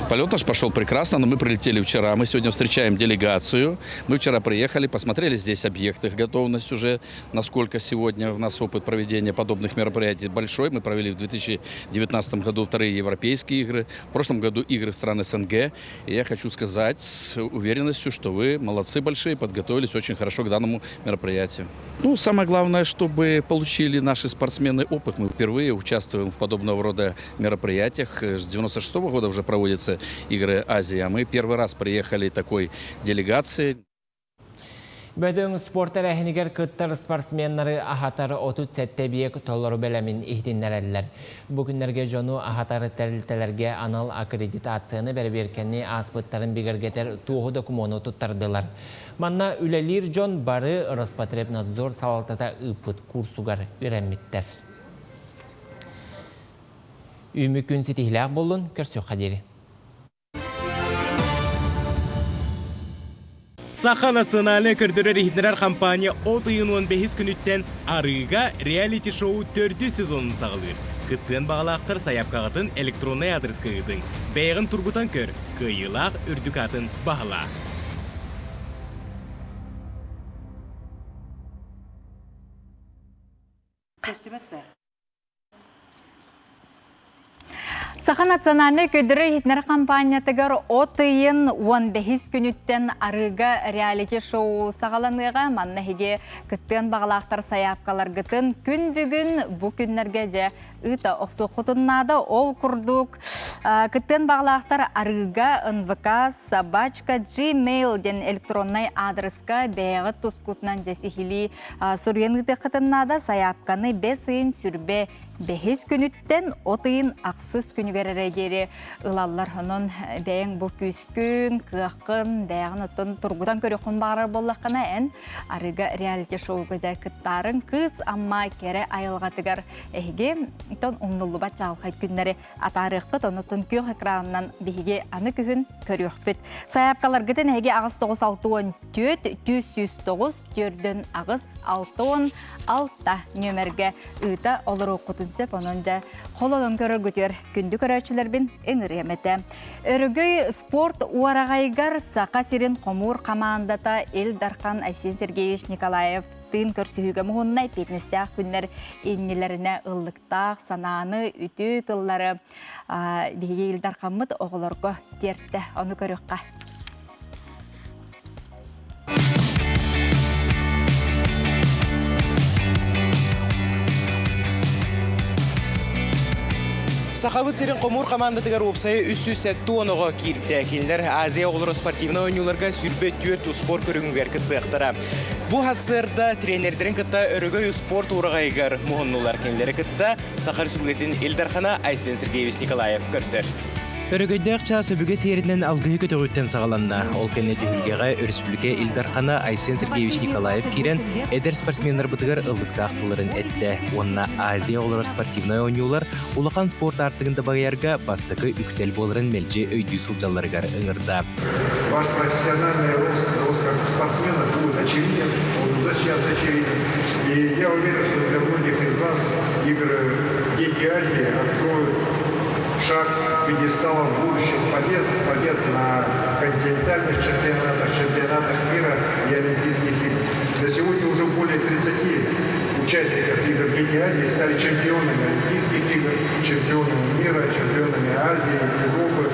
Полет наш пошел прекрасно, но мы прилетели вчера. Мы сегодня встречаем делегацию. Мы вчера приехали, посмотрели здесь объекты, готовность уже, насколько сегодня у нас опыт проведения подобных мероприятий большой. Мы провели в 2019 году вторые европейские игры, в прошлом году игры стран СНГ. И я хочу сказать с уверенностью, что вы молодцы большие, подготовились очень хорошо к данному мероприятию. Ну, самое главное, чтобы получили наши спортсмены опыт. Мы впервые участвуем в подобного рода мероприятиях. С 96 -го года уже проводятся игры Азии, а мы первый раз приехали такой делегацией. Бөдөҥ спорт тэрээһинигэр кыттар спортсменнары аһатар 37 биэк толору бэлэмин иһитиннэрэллэр. Бу күннэргэ дьону аһатар тэрилтэлэргэ анал аккредитацияны бэрэбиэркэни ааспыттарын бигэргэтэр туоһу докумуону туттардылар. Манна үлэлиир дьон бары Роспотребнадзор салалтата ыыппыт курсугар үөрэммиттэр. Үүмү күн ситиһилээх буоллун, көрсүөххэ диэри. Саха национальнай көрдөрөр-иһитиннэрэр компания от ыйын 15 күнүттэн арыыга реалити-шоу төрдүс сезонун саҕалыыр. Кыттыан баҕалаахтар сайаапкаҕытын электроннай аадырыска ыытыҥ. Бэйэҕин тургутан көр, кыайыылаах үрдүк аатын баһылаа. Саха национальнай көдөрөр иһитинэр хампаанньатыгар от ыйын 15 күнүттэн арыыга реалити-шоу саҕаланыаҕа. Манна эһиги кыттыан баҕалаахтар сайаапкаларгытын күн бүгүн бу күннэргэ дьэ ыыта охсуоххутун наада. Ол курдук кыттыан баҕалаахтар арыыга НВК собачка gmail диэн электроннай аадырыска бэйэҕит тускутунан дьэ сиһилии суруйан ыытыаххытын наада. Сайаапканы бэс ыйын сүрбэ бэһис күнүттэн от ыйын ахсыс күнүгэр эрэ диэри ылаллар. Онон бэйэҥ бу күүскүн, кыаххын, бэйэҕин оттон тургутан көрүөххүн баҕарар буоллаххына, эн арыга реалити-шоуга дьэ кыттаарыҥ кыыс Амма кэрэ айылҕатыгар эһиги тон умнуллубат чаҕылхай күннэри атаарыахпыт, оннуттан күөх экранынан биһиги аны күһүн көрүөхпүт. Сайаапкаларгытын эһиги аҕыс тоҕус алта уон түөрт түс сүүс тоҕус түөрдөн аҕыс алта уон алта нүөмэргэ ыыта олоруоххутун сөп. Онон дьэ холонон көрөргүтүгэр күндү көрөөччүлэрбин ыҥырыам этэ. Өрөгөй спорт уораҕайыгар Саха сирин хомуур хамаандата Ил Дархан Айсен Сергеевич Николаев тыын көрсүһүүгэ муһунна эппиэтинэстээх күннэр иннилэринэ ыллыктаах санааны, үтүө тыллары биһиги Ил Дархаммыт оҕолорго тиэртэ. Ону көрүөххэ. Сахабыт сирин хомуур командатыгар уопсайа 370 оҕо киирдэ. Кинилэр Азия оҕолоро спортивнай оонньууларга 24 успуорт көрүҥүгэр кыттыахтара. Бу сарсыарда тренердэрин кытта Өрөгөй успуорт уураҕайыгар муһуннулар. Кинилэри кытта Саха Республикатын Ил Дархана Айсен Сергеевич Николаев көрсөр. Өрөгөйдөөх чаас өбүгэ сиэринэн алгыһы көтөҕүүттэн саҕаланна. Ол кэннэ түһүлгэҕэ өрөспүүбүлүкэ Ил Дархана Айсен Сергеевич Николаев киирэн, эдэр спортсменнарбытыгар ыллыктаах тылларын эттэ уонна Азия оҕолоро спортивнай оонньуулар улахан спорт аартыгын дабайарга бастакы үктэл буоларын мэлдьи өйдүү сылдьалларыгар ыҥырда. Ваш профессиональный рост, рост как спортсмена будет очевиден, он уже сейчас очевиден. И я уверен, что для многих из вас игры «Дети Азии» откроют шаг к пьедесталам будущих побед, побед на континентальных чемпионатах, чемпионатах мира и Олимпийских игр. На сегодня уже более 30 участников игр «Дети Азии» стали чемпионами Олимпийских игр, чемпионами мира, чемпионами Азии, Европы.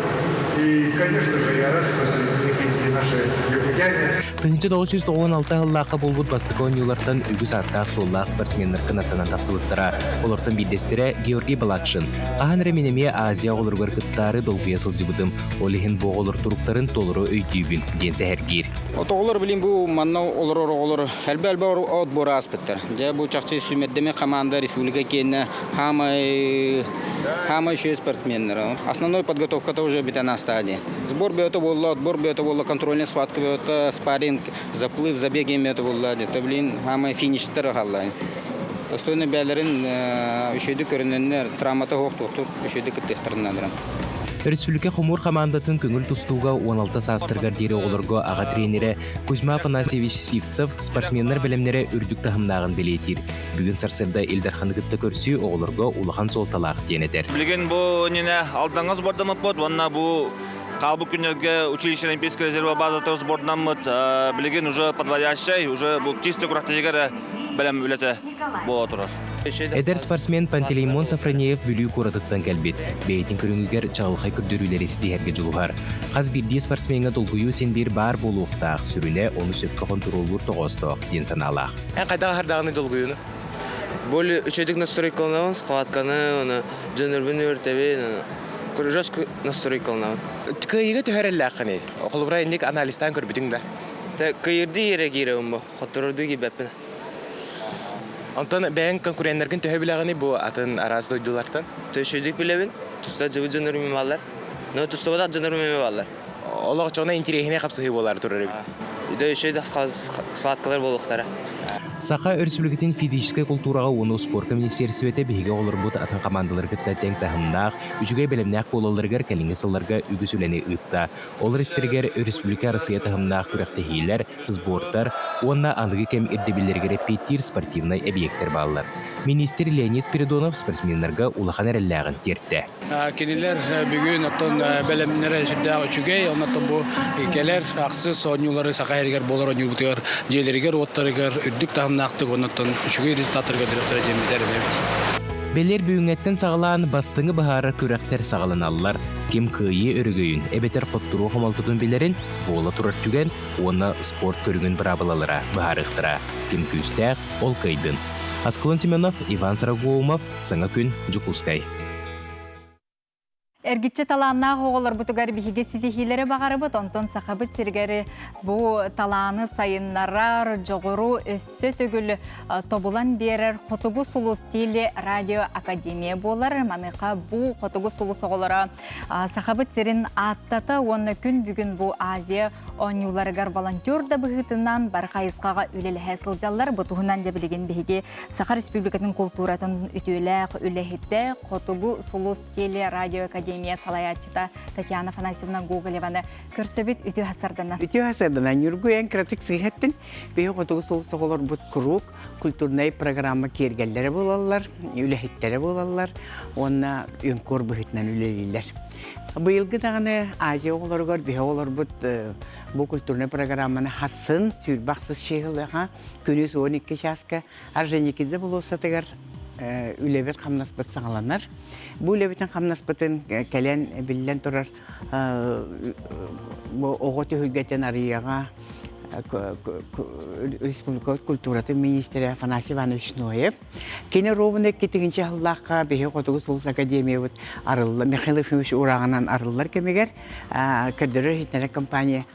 И, конечно же, я рад, что среди них есть и наши якутяне. 1996 сыллаахха буолбут бастакы оонньуулартан үгүс ааттаах-суоллаах спортсменнар кынаттанан тахсыбыттара. Олортон биирдэстэрэ Георгий Балакшин. Хаһан эрэ мин эмиэ Азия оҕолоругар кыттаары долгуйа сылдьыбытым. Ол иһин бу оҕолор туруктарын толору өйдүүбүн, диэн сэһэргиир. От оҕолор билин бу манна олорор оҕолор элбэ-элбэ отбор ааспыттар. Дьэ бу чахчы сүүмэрдэммит команда республика киэнэ хаамай хаамай үчүгэй спортсменнар. Основной подготовката уже бүтэн ааста дии. Сбор бөтө буолла, отбор бөтө буолла, контрольная схватка бөтө, спарринг, заплыв, забег бөтө буолла. Это блин, хаамай фиништер хаалла. Достойно бээлэрин үчүгэйдик көрүнэннэр, травмата суох туохтур, үчүгэйдик кыттыахтарын Өрөспүүбүлүкэ хомуур хамаандатын көҥүл тустууга 16 саастарыгар диэри оҕолорго аҕа тренерэ Кузьма Афанасьевич Сивцев спортсменнар бэлэмнэрэ үрдүк таһымнааҕын бэлиэтиир. Бүгүн сарсыарда Ил Дарханы кытта көрсүү оҕолорго улахан суолталаах диэн этэр. Билигин бу иннинэ Алдаҥҥа сбордаммыппыт уонна бу хаалбыт күннэргэ училище Олимпийскай резерва базата сбордаммыт. Билигин уже подводящай, уже бу чисто күрэхтэһиигэ бэлэм үлэтэ буола турар. Эдэр спортсмен Пантелеймон Сафронеев Бүлүү куоратыттан кэлбит. Бэйэтин көрүҥүгэр чаҕылхай көрдөрүүлэри ситиһэргэ дьулуһар. Хас биирдии спортсмеҥҥа долгуйуу син биир баар буолуохтаах, сүрүнэ ону сөпкө хонтуруоллуур тоҕоостоох диэн санаалаах. Эн хайдах аһардаҕыный долгуйууну? Более үчүгэйдик настройкаланабын, схватканы, оны дьоннорбун үөртэбин, жестко настройкаланабын. Кыайыыга түһэрэллээххиний? Холобура, инник анализтаан көрбүтүҥ да? Кыйырдыы эрэ киирэбин бу, хотторордуу киирбэппин. Онтон бэйэҥ конкуреннаргын төһө билэҕиний бу атын араас дойдулартан? Төшөйдүк билэбин, туста дьыбыт дьоннорум эмэ бааллар. Но тустубатах дьоннорум эмэ бааллар. Олох чоҕуна интириэһинэй хапсыһыы буолаары турар эбит. Үдэ үчүгэй схваткалар буолуохтара. Саха Өрөспүүбүлүкэтин физическэй култуураҕа уонна успуорка министиэристибэтэ биһиги оҕолорбут атын хамаандалары кытта тэҥ таһымнаах, үчүгэй бэлэмнээх буолалларыгар кэлиҥҥи сылларга үгүс үлэни ыытта. Ол истэригэр өрөспүүбүлүкэ Арассыыйа таһымнаах күрэхтэһиилэр, сбордар уонна аныгы кэм ирдэбиллэригэр эппиэттиир спортивнай эбийиэктэр бааллар. Миниистир Леонид Спиридонов спортсменнарга улахан эрэллээҕин тиэртэ. Кинилэр бүгүн оттон бэлэмнэрэ сүрдээх үчүгэй. Оннуттан бу кэлэр ахсыс оонньуулары Саха сиригэр буолар оонньуубутугар дьиэлэригэр-уоттарыгар үрдүк таһымнаахтык оннуттан үчүгэй результаттарга көрдөрүөхтэрэ диэн эрэнэбит. Бэлиэр бүгүҥҥэттэн саҕалаан бастыҥы быһаарар күрэхтэр саҕаланаллар. Ким кыайыы өрөгөйүн эбэтэр хотторуу хомолтотун билэрин буола турар түгэн уонна спорт көрүҥүн быраабылалара быһаарыахтара. Ким күүстээх, ол кыайдын. Аскалон Семенов, Иван Сарагоумов, Саҥа күн, Дьокуускай. Эргиччи талааннаах оҕолорбутугар биһиги ситиһиилэри баҕарабыт, онтон сахабыт сиригэр бу талааны сайыннарар, дьоҕуру өссө төгүл тобулан биэрэр Хотугу сулус теле радио академия буолар. Маныаха бу Хотугу сулус оҕолоро Сахабыт сирин ааттата уонна күн бүгүн бу Азия оонньууларыгар волонтер да быһыытынан бары хайысхаҕа үлэлэһэ сылдьаллар. Бу туһунан дьэ билигин биһиги Саха Республикатын култууратын үтүөлээх үлэһитэ, Хотугу сулус теле радио академия салайааччыта Татьяна Афанасьевна Гоголеваны көрсөбүт үтүө хасардана. Үтүө хасардана. Ньургу эн кыратык сыыһаттын. Биһи Хотугу сулус оҕолорбут куруук культурнай программа киэргэллэрэ буолаллар, үлэһиттэрэ буолаллар уонна юнкор быһыытынан үлэлииллэр. Быйылгы даҕаны Азия оҕолоругар биһи оҕолорбут бу культурнай программаны хассын сүүрбэ ахсыс чыһылыаха күнүс 12 чааска Орджоникидзе болуоссатыгар үлэбит хамнаспыт саҕаланар. Бу үлэбитин хамнаспытын кэлэн биллэн турар бу оҕо түһүлгэтин арыйыаҕа. республика культуратын министрэ Афанасий Иванович Ноев. Кини ровно иккитигинчи сыллаахха биһи Хотугу сулус академиябыт арылла Михаил Ефимович урааҕынан арыллар кэмигэр көрдөрөр иһитиннэрэр компания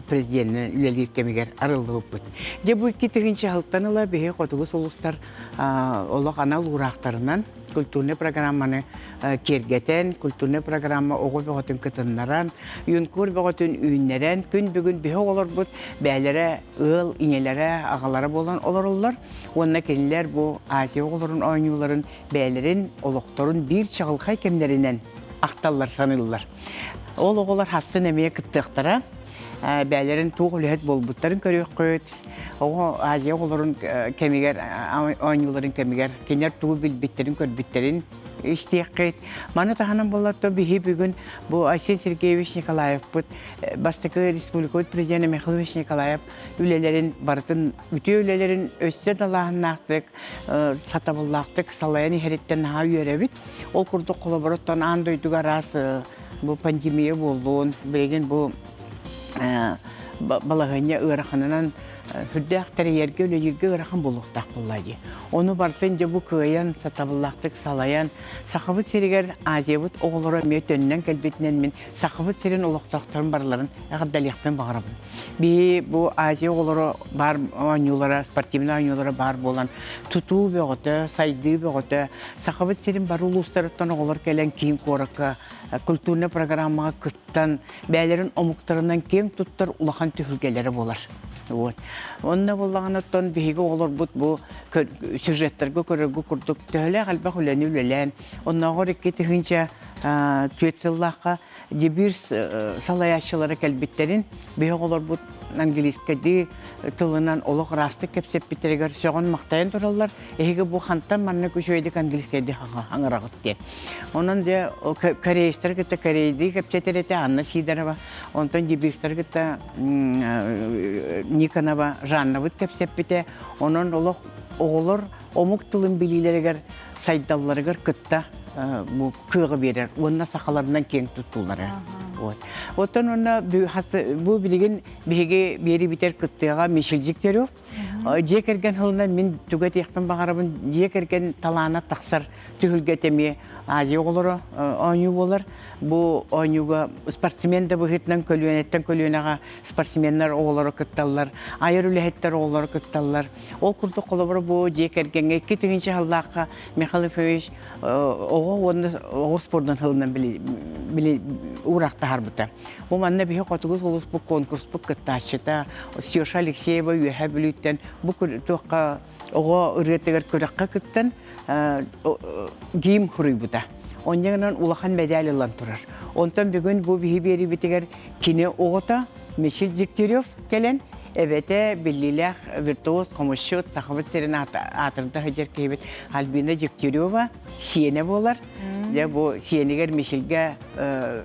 президенинэн үлэлиир кэмигэр арыллыбыппыт. Дьэ бу 2000 сылтан ыла биһи Хотугу сулустар олох анал уураахтарынан культурнай программаны киэргэтэн, культурнай программа оҕо бөҕөтүн кытыннаран, юнкор бөҕөтүн үүннэрэн, күн бүгүн биһи оҕолорбут бээлэрэ ыал ийэлэрэ, аҕалара буолан олороллор. Уонна кинилэр бу Азия оҕолорун оонньууларын бэйэлэрин олохторун биир чаҕылхай кэмнэринэн ахталлар, саныыллар. Ол оҕолор хассын эмиэ кыттыахтара. Бээлэрин туох үлэһит буолбуттарын көрүөххүт. Оҕо Азия оҕолорун кэмигэр, оонньууларын кэмигэр кинилэр тугу билбиттэрин, көрбүттэрин истиэххит. Маны таһынан буоллар биһи бүгүн бу Айсен Сергеевич Николаевпыт бастакы республикабыт президенэ Михаил Ильич Николаев үлэлэрин барытын үтүө үлэлэрин өссө далааһыннаахтык, сатабыллаахтык салайан иһэриттэн наһаа үөрэбит. Ол курдук холобуруттан аан дойдуга араас бу пандемия буоллун, билигин бу балаһыанньа ыараханынан сүрдээх тэрийэргэ, үлэлииргэ ыарахан буолуохтаах буолла дии. Ону барытын дьэ бу кыайан, сатабыллаахтык салайан, Сахабыт сиригэр Азиябыт оҕолоро эмиэ төннөн кэлбитинэн мин Сахабыт сирин олохтоохторун барыларын эҕэрдэлиэхпин баҕарабын. Биһи бу Азия оҕолоро баар оонньуулара, спортивнай оонньуулара баар буолан, тутуу бөҕөтө, сайдыы бөҕөтө, Сахабыт сирин бары улуустарыттан оҕолор кэлэн киин куоракка культурнай программаҕа кыттан, бэйэлэрин омуктарынан киэҥ туттар улахан түһүлгэлэрэ буолар. Вот. Онно буоллаҕына оттон биһиги оҕолорбут бу сюжеттарга көрөргө курдук төһөлөөх элбэх үлэни үлэлээн, оннооҕор 2004 сыллаахха Дебирс салайааччылара кэлбиттэрин биһи оҕолорбут английскайдыы тылынан олох ыраастык кэпсэппиттэригэр сөҕөн-махтайан тураллар. Эһиги бу хантан маннык үчүгэйдик английскайдыы хаҥыраҕыт диэн. Онон дьэ кореецтары кытта корейдыы кэпсэтэр этэ Анна Сидорова, онтон дебирстары кытта Никонова Жаннабыт кэпсэппитэ. Онон олох оҕолор омук тылын билиилэригэр сайдалларыгар кытта бу кыаҕы биэрэр уонна сахаларынан киэҥ туттуулара. Вот. Оттон онно бу билигин биһиги биэрибитэр кыттыаҕа Мишель Дегтярев. Дьиэ кэргэн сылынан мин тугу этиэхпин баҕарабын дьиэ кэргэн талаана тахсар түһүлгэ эмиэ Азия оҕолоро оонньуу буолар. Бу оонньууга спортсмен да быһыытынан көлүөнэттэн көлүөнэҕэ спортсменнар оҕолоро кытталлар, айар үлэһиттэр оҕолоро кытталлар. Ол курдук холобура бу дьиэ кэргэҥҥэ 2000 сыллаахха Михаил Ефимович оҕо уонна оҕо спордун сылынан били уураахтаһарбыта. Бу манна биһи хотугу сулуспут конкурспут кыттааччыта Сеша Алексеева Үөһээ Бүлүүттэн бу туохха оҕо ырыатыгар күрэххэ кыттан гимн хуруйбута. Онньа улахан медаль ылан турар. Онтон бүгүн бу биһи биэрибитигэр кини оҕото Мичил Дегтярев кэлэн эбэтэ биллиилээх виртуоз хомусчут Сахабыт сирин аатырда сылдьар киһибит Альбина Дегтярева сиэнэ буолар. Дьэ бу сиэнигэр Мичилгэ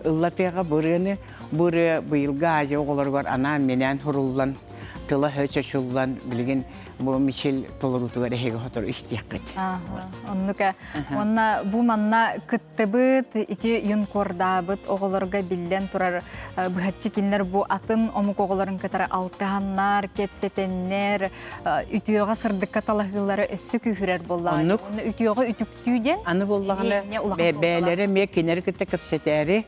ыллатыаҕа бу ырыаны. Бу ырыа быйылгы Азия оҕолоругар анаан-минээн суруллан, тыла чочуллан билигин бу Мичил толоруутугар эһиги сотору истиэххит. Оннук Уонна бу манна кыттыбыт, ити юнкордаабыт оҕолорго биллэн турар быһаччы кинилэр бу атын омук оҕолорун кытары алтыһаннар, кэпсэтэннэр, үтүөҕэ сырдыкка талаһыылара өссө күүһүрэр буоллаҕа. Оннук. Үтүөҕэ үтүктүү диэн. Аны буоллаҕына бэйэлэрэ эмиэ кинилэри кытта кэпсэтээри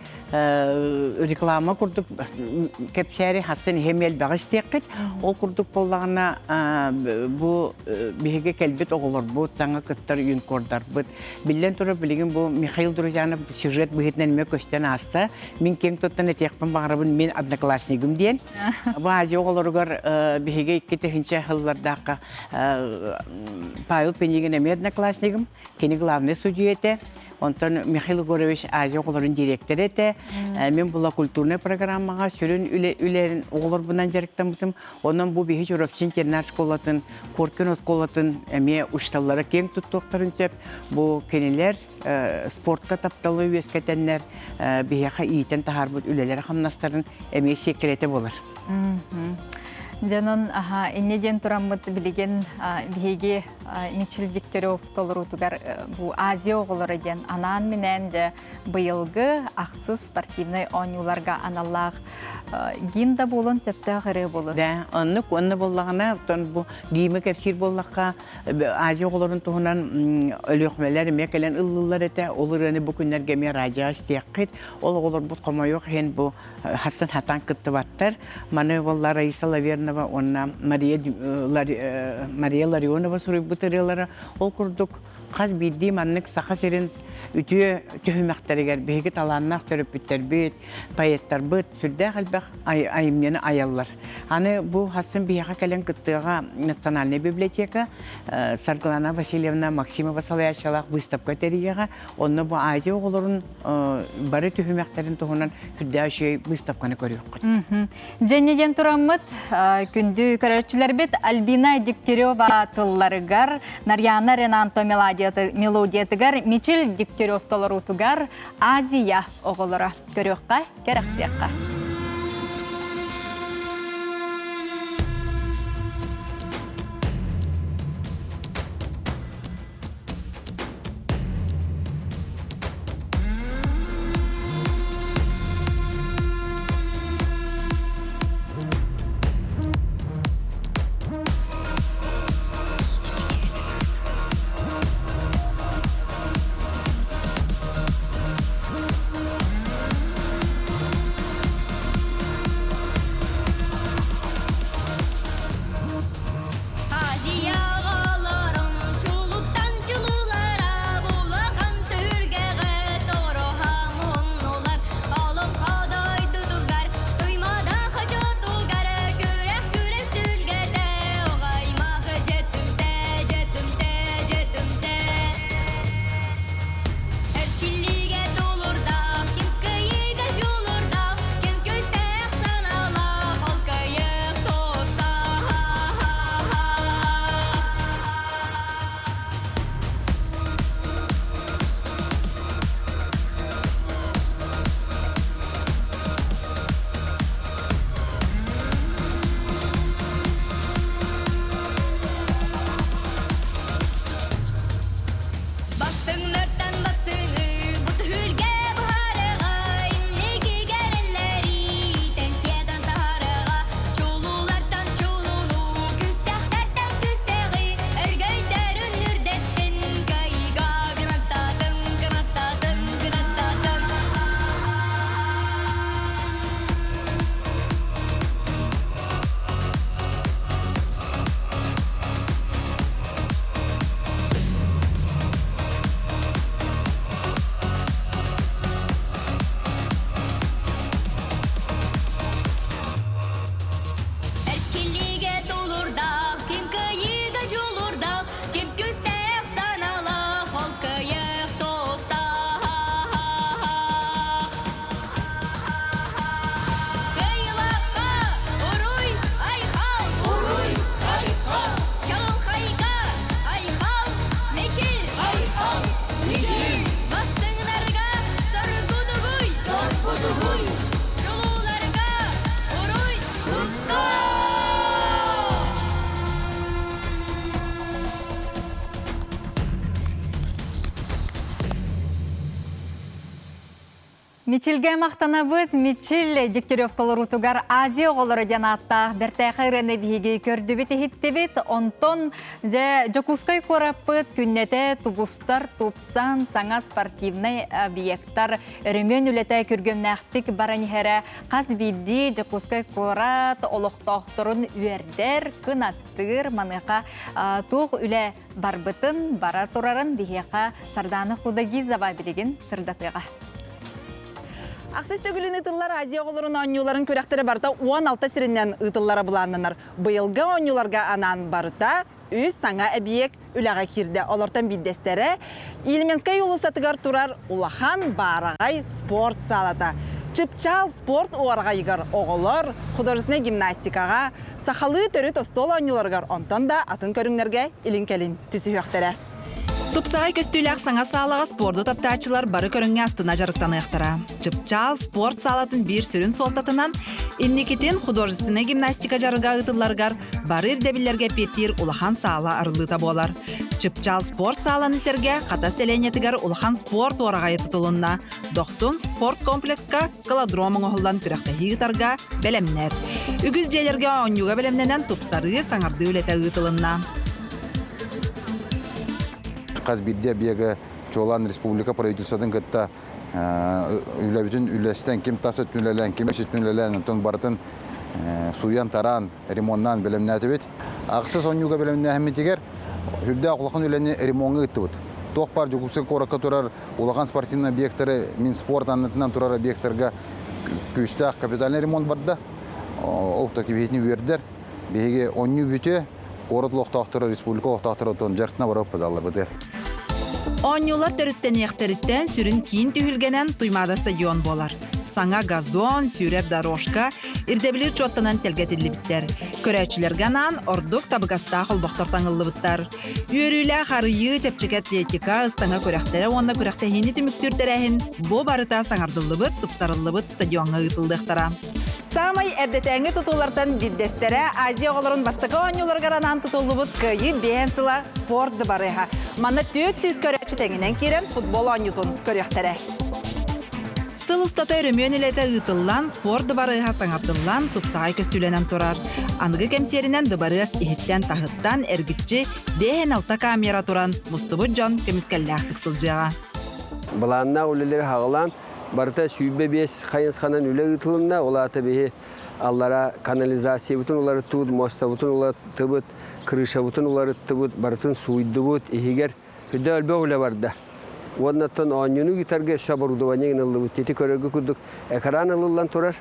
реклама курдук кэпсээри хассын иһэ элбэҕи истиэххит. Ол курдук буоллаҕына бу биһиги кэлбит оҕолорбут, саҥа кыттар юнкордарбыт. Биллэн турар, билигин бу Михаил Друзьянов сюжет быһыытынан эмиэ көстөн ааста. Мин киэҥ туттан этиэхпин баҕарабын, мин одноклассникым диэн. Бу Азия оҕолоругар биһиги 2000 сыллардаахха Павел Пинигин эмиэ одноклассникым. Кини главный судья этэ. Онтон Михаил Егорович Азия оҕолорун директора этэ. Мин була культурнай программаҕа сүрүн үлэ оҕолорбунан дьарыктаммытым. Онон бу биһи Чурапчы интернат школатын, Коркин оскуолатын эмиэ учталлара киэҥ туттуохтарын сөп. Бу кинилэр спортка тапталы үөскэтэннэр биһиэхэ иитэн таһаарбыт үлэлэрэ хамнастарын эмиэ сиэккэлэтэ буолар. Дьонун аха инне диэн тураммыт билигин биһиги Мичил Дегтярев толоруутугар бу Азия оҕолоро диэн анаан-минээн дьэ быйылгы ахсыс спортивнай оонньууларга аналлаах гимн да буолуон сөптөөх ырыа буолуо. Да, оннук уонна буоллаҕына, оттон бу гимы кэпсиир буоллахха, Азия оҕолорун туһунан Өлүөхүмэлэр эмиэ кэлэн ыллыыллар этэ. Ол ырыаны бу күннэргэ эмиэ радиоҕа истиэххит. Ол оҕолорбут хомойуох иһин бу хастан хатан кыттыбаттар. Маны буолла Раиса Лавернова уонна Мария, Мария Ларионова суруйбут ырыалара. Ол курдук хас биирдии маннык Саха сирин үтүө түһүмэхтэригэр биһиги талааннаах төрөппүттэрбит, поэттарбыт сүрдээх элбэх айымньыны айаллар. Аны бу хассын биһиэхэ кэлэн кыттыаҕа Национальная библиотека Саргылана Васильевна Максимова салайааччылаах выставка тэрийиэҕэ. Онно бу Азия оҕолорун бары түһүмэхтэрин туһунан сүрдээх үчүгэй выставканы көрүөххүт. Дьэнни диэн тураммыт күндү көрөөччүлэрбит Альбина Дегтярева тылларыгар, Нарьяна Ренанто мелодиятыгар, Мичил Дегтярев толоруутугар Азия оҕолоро көрүөххэ, кэрэхсиэххэ. Мичилгэ махтанабыт. Мичил Дегтярев толоруутугар Азия оҕолоро диэн ааттаах бэртээхэй ырыаны биһиги көрдүбүт иһиттибит. Онтон дьэ Дьокуускай куораппыт күннэтэ тубустар тупсан саҥа спортивнай объектар өрөмүөн үлэтэ күргүөмнээхтик баран иһэрэ хас биирдии Дьокуускай куорат олохтоохторун үөрдэр, кынаттыыр. Маныаха туох үлэ барбытын, бара турарын биһиэхэ Сардаана Худагизова билигин сырдатыаҕа. Ахсыс төгүлүн ыытыллар Азия оҕолорун оонньууларын күрэхтэрэ барыта 16 сиринэн ыытыллара былааннанар. Быйылгы оонньууларга анаан барыта үс саҥа эбийиэк үлэҕэ киирдэ. Олортон биирдэстэрэ Ильменскэй уулуссатыгар турар улахан баараҕай спорт саалата. Чыпчаал спорт уораҕайыгар оҕолор художественнай гимнастикаҕа, сахалыы төрүт остуол оонньууларыгар онтон да атын көрүҥнэргэ илин-кэлин түсүһүөхтэрэ. Тупсаҕай көстүүлээх саҥа саалаҕа спорду таптааччылар бары көрүҥҥэ астына дьарыктаныахтара. Чыпчаал спорт саалатын биир сүрүн суолтатынан Инникитин художественнай гимнастика дьарыга ыытылларыгар бары ирдэбиллэргэ эппиэттиир улахан саала арыллыыта буолар. Чыпчаал спорт сааланы сэргэ Хатас сэлиэнньэтигэр улахан спорт уораҕайа тутулунна. Дохсун спорт комплекска скалодром оҥоһуллан күрэхтэһии ыытарга бэлэмнэр. Үгүс дьиэлэргэ оонньууга бэлэмнэнэн тупсарыы, саҥардыы үлэтэ ыытылынна. Хас биирдии объега чуолаан республика правительствотын кытта үлэбитин үлэстэн ким тас өттүн үлэлээн, ким ис өттүн үлэлээн, онтон барытын сууйан-тараан, ремоннаан бэлэмнээтибит. Ахсыс оонньууга бэлэмнээһиммитигэр сүрдээх улахан үлэни ремоҥҥа ыыттыбыт. Туох баар Дьокуускай куоракка турар улахан спортивный объектары, Минспорт аннытынан турар объектарга күүстээх капитальный ремонт барда. Ол токи биһитини үөрдэр. Биһиги оонньуу бүтүө, куорат олохтоохторо, республика олохтоохторо отон дьартына барып базалларбытыгар. Оонньуулар төрүттэниэхтэриттэн сүрүн киин түһүлгэнэн Туймаада стадион буолар. Саҥа газон, сүүрэр дорожка, ирдэбили учуоттанан тэлгэтиллибиттэр. Көрөөччүлэргэ анаан ордук табыгастаах олбохтор таҥыллыбыттар. Үөрүүлээх арыйыы, чэпчэки атлетика, ыстаҥа күрэхтэрэ уонна күрэхтэһиини түмүктүүр тэрээһин бу барыта саҥардыллыбыт, тупсарыллыбыт стадиоҥҥа ыытыллыахтара. Саамай эрдэтээҥҥи тутуулартан биирдэстэрэ Азия оҕолорун бастакы оонньууларыгар анаан тутуллубут Кыайыы биэһэн сыла спорт дыбарыаһа. Манна 400 көрөөччү тэҥинэн киирэн футбол оонньуутун көрүөхтэрэ. Сыл устата өрөмүөн үлэтэ ыытыллан, спорт дыбарыаһа саҥардыллан, тупсаҕай көстүүлэнэн турар. Аныгы кэмсиэринэн дыбарыас иһиттэн-таһыттан эргиччи 56 камера туран, мустубут дьон көмүскэллээхтик сылдьыаҕа. Былааннаах үлэлэри хаҕылаан, барыта 25 хайысханан үлэ ыытылынна. Ол аата биһи аллара канализациябытын уларыттыбыт, муостабытын уларыттыбыт, крышабытын уларыттыбыт, барытын сууйдубут, иһигэр Үрдэ өлбөх үлэ барда. Уоннаттан оонньууну ыытарга өссө оборудование ылыллыбыт. Ити көрөргө курдук экран ылыллан турар.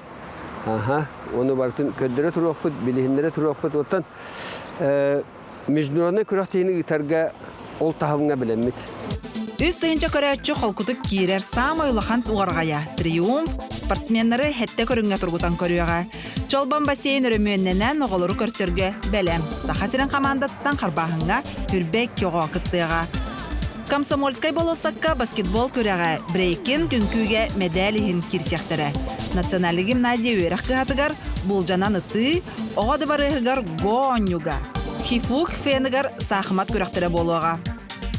Аха, ону барытын көрдөрө туруохпут, билиһиннэрэ туруохпут. Оттон международнай күрэхтэһиини ыытарга ол таһымҥа билэммит. 3000 көрөөччү холкутук киирэр саамай улахан уҕарҕайа «Триумф» спортсменнары хэттэ көрүҥҥэ тургутан көрүөҕэ. Чолбон бассейн өрөмүөннэнэн оҕолору көрсөргө бэлэм. Саха сирин хамаандаттан харбааһыҥҥа Түрбэ көҕө кыттыаҕа. Комсомольскай болуоссакка баскетбол күрэҕэ брейкинг үҥкүүгэ мэдээл иһин киирсиэхтэрэ. Национальнай гимназия үөрэх кыһатыгар булдьанан ытыы, оҕо дыбарыаһыгар го оонньууга, ХИФУ КФНыгар саахымат күрэхтэрэ буолуоҕа.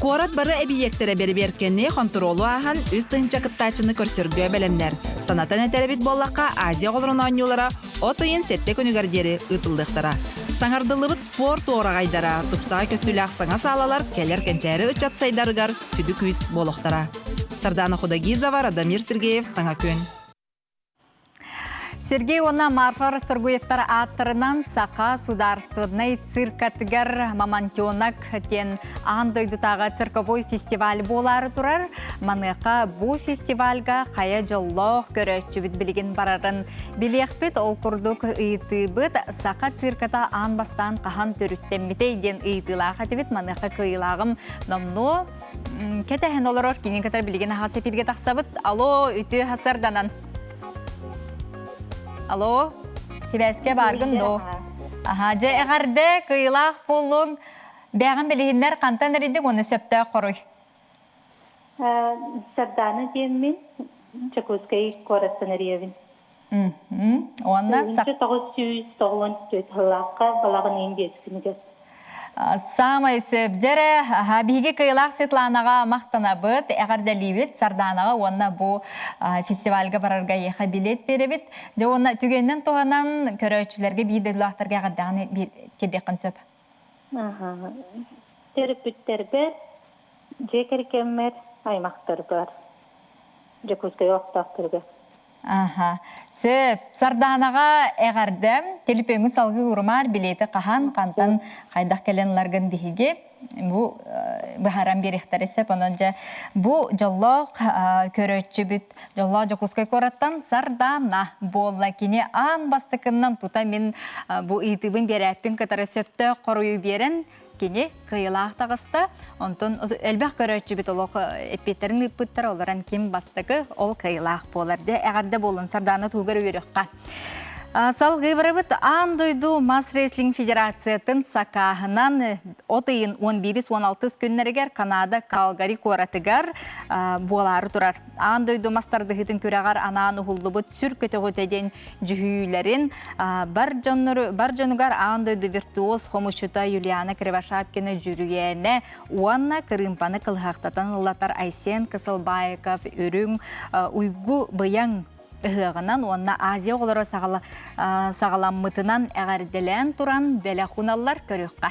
Куорат бары эбийиэктэрэ бэрэбиэркэни хонтуруолу ааһан 3000 кыттааччыны көрсөргө бэлэмнэр. Санатан этэрэбит буоллахха, Азия оҕолорун оонньуулара от ыйын сэттэ күнүгэр диэри ыытыллыахтара. Саҥардыллыбыт спорт уораҕайдара, тупсаҕай көстүүлээх саҥа саалалар кэлэр кэнчээри ыччат сайдарыгар сүдү күүс буолуохтара. Сардана Худогизова, Радомир Сергеев, Саҥа күн. Сергей уонна Марфа Расторгуевтар ааттарынан Саха судаарыстыбаннай циркатыгар Мамонтенок диэн аан дойдутааҕы цирковой фестиваль буолаары турар. Маныаха бу фестивальга хайа дьоллоох көрөөччүбүт билигин барарын билиэхпит. Ол курдук ыйытыыбыт Саха цирката аан бастаан хаһан төрүттэммитэй диэн ыйытыылаах этибит. Маныаха кыайыылааҕым номнуо кэтэһэн олорор кинин кытары билигин аһас эфиргэ тахсабыт. Алло, үтүө хасарданан. Алло, сибээскэ бааргын доо? Аха, дьэ эҕэрдэ, кыйылаах буоллуҥ. Бэҕин билиһиннэр хантан эрийдиҥ уонна сөптөөх хоруй? Сардаана диэммин Дьокуускай куораттан эрийэбин. Уонна 994 сыллаахха балаҕан ыйын биэс күнүгэр. Саамай сөп. Дьэрэ, биһиги Кыйылаах Светланаҕа махтанабыт, эҕэрдэлиибит Сарданаҕа уонна бу фестивальга барарга эйиэхэ билет биэрэбит. Дьэ уонна түгэнинэн туһанан көрөөччүлэргэ биир дойдулаахтарга эҕэрдэҕин тиэрдиэххин сөп. Төрөппүттэрбэр, дьиэ кэргэммэр, аймахтарбар, Дьокуускай олохтоохторугар. Аха. Сөп. Сардаанаҕа эҕэрдэм. Телепиөҥҥүн салгыы уурумаар билиэти хаһан, хантан, хайдах кэлэн ыларгын биһиги бу быһааран биэриэхтэрэ сөп. Онон дьэ бу дьоллоох көрөөччүбүт дьоллоох Дьокуускай куораттан Сардаана буолла. Кини аан бастакыннан тута мин бу ыйытыыбын биэрээппин кытары сөптөөх хоруйу биэрэн кини кыайыылаах таҕыста. Онтон элбэх көрөөччүбүт олох эппиэттэрин ыыппыттар, олорон ким бастакы, ол кыайыылаах буолар. Дьэ, эҕэрдэ буолун, Сардаана туһугар үөрүөххэ. Салгыы барабыт аан дойду мас рестлинг федерациятын сакааһынан от ыйын 11-16 күннэригэр Канада Калгари куоратыгар буолаары турар. Аан дойду мас тардыһыытын күрэҕэр анаан уһуллубут сүр көтөҕүтэ диэн дьүһүйүүлэрин бар, дьоннору, бар дьонугар аан дойду виртуоз хомусчута Юлиана Кривошапкина дьүрүйээнэ уонна кырыымпаны кылыһахтатан ыллатар Айсен Кысылбаеков үрүҥ уйгу быйаҥ ыһыаҕынан уонна Азия оҕолоро саҕаламмытынан эҕэрдэлээн туран бэлэх уналлар көрүөххэ.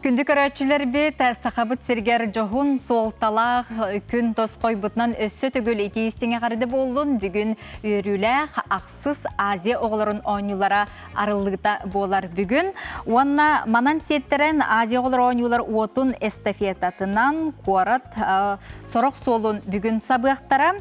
Күндү көрөөччүлэрбит, Сахабыт сиригэр дьоһун суолталаах күн тосхойбутунан өссө төгүл итии истиҥ эҕэрдэ буоллун. Бүгүн үөрүүлээх ахсыс Азия оҕолорун оонньуулара арыллыыта буолар бүгүн. Уонна манан сиэттэрэн Азия оҕолор оонньуулар уотун эстафетатынан куорат сорох суолун бүгүн сабыахтара.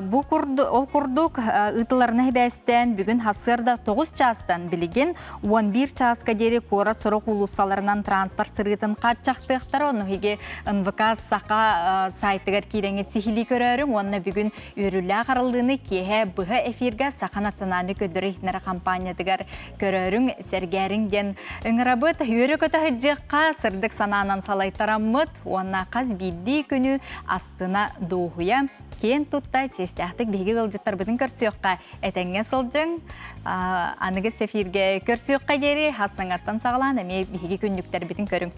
Бу ол курдук ыытыларына хибээстээн бүгүн хасыарда 9 чаастан билигин 11 чааска диэри куорат сорох уулуссаларынан транспорт сырыытын хааччахтыахтара. Ону иһиги НВК Саха сайтыгар киирэҥҥит сиһилии көрөөрүҥ уонна бүгүн үөрүүлээх арыллыыны киэһэ быһа эфиргэ Саха национальнай көрдөрөр иһитиннэрэр хампаанньатыгар көрөөрүҥ, сэргээриҥ диэн ыҥырабыт. Үөрэ-көтө сылдьыахха, сырдык санаанан салайтараммыт уонна хас биирдии күнү астына дуоһуйа киэн тутта чиэстээхтик биһиги ыалдьыттарбытын көрсүөххэ этэҥҥэ сылдьыҥ. Аныгы эфиргэ көрсүөххэ диэри хас саҥаттан саҕалаан эмиэ биһиги күннүктэрбитин көрүҥ.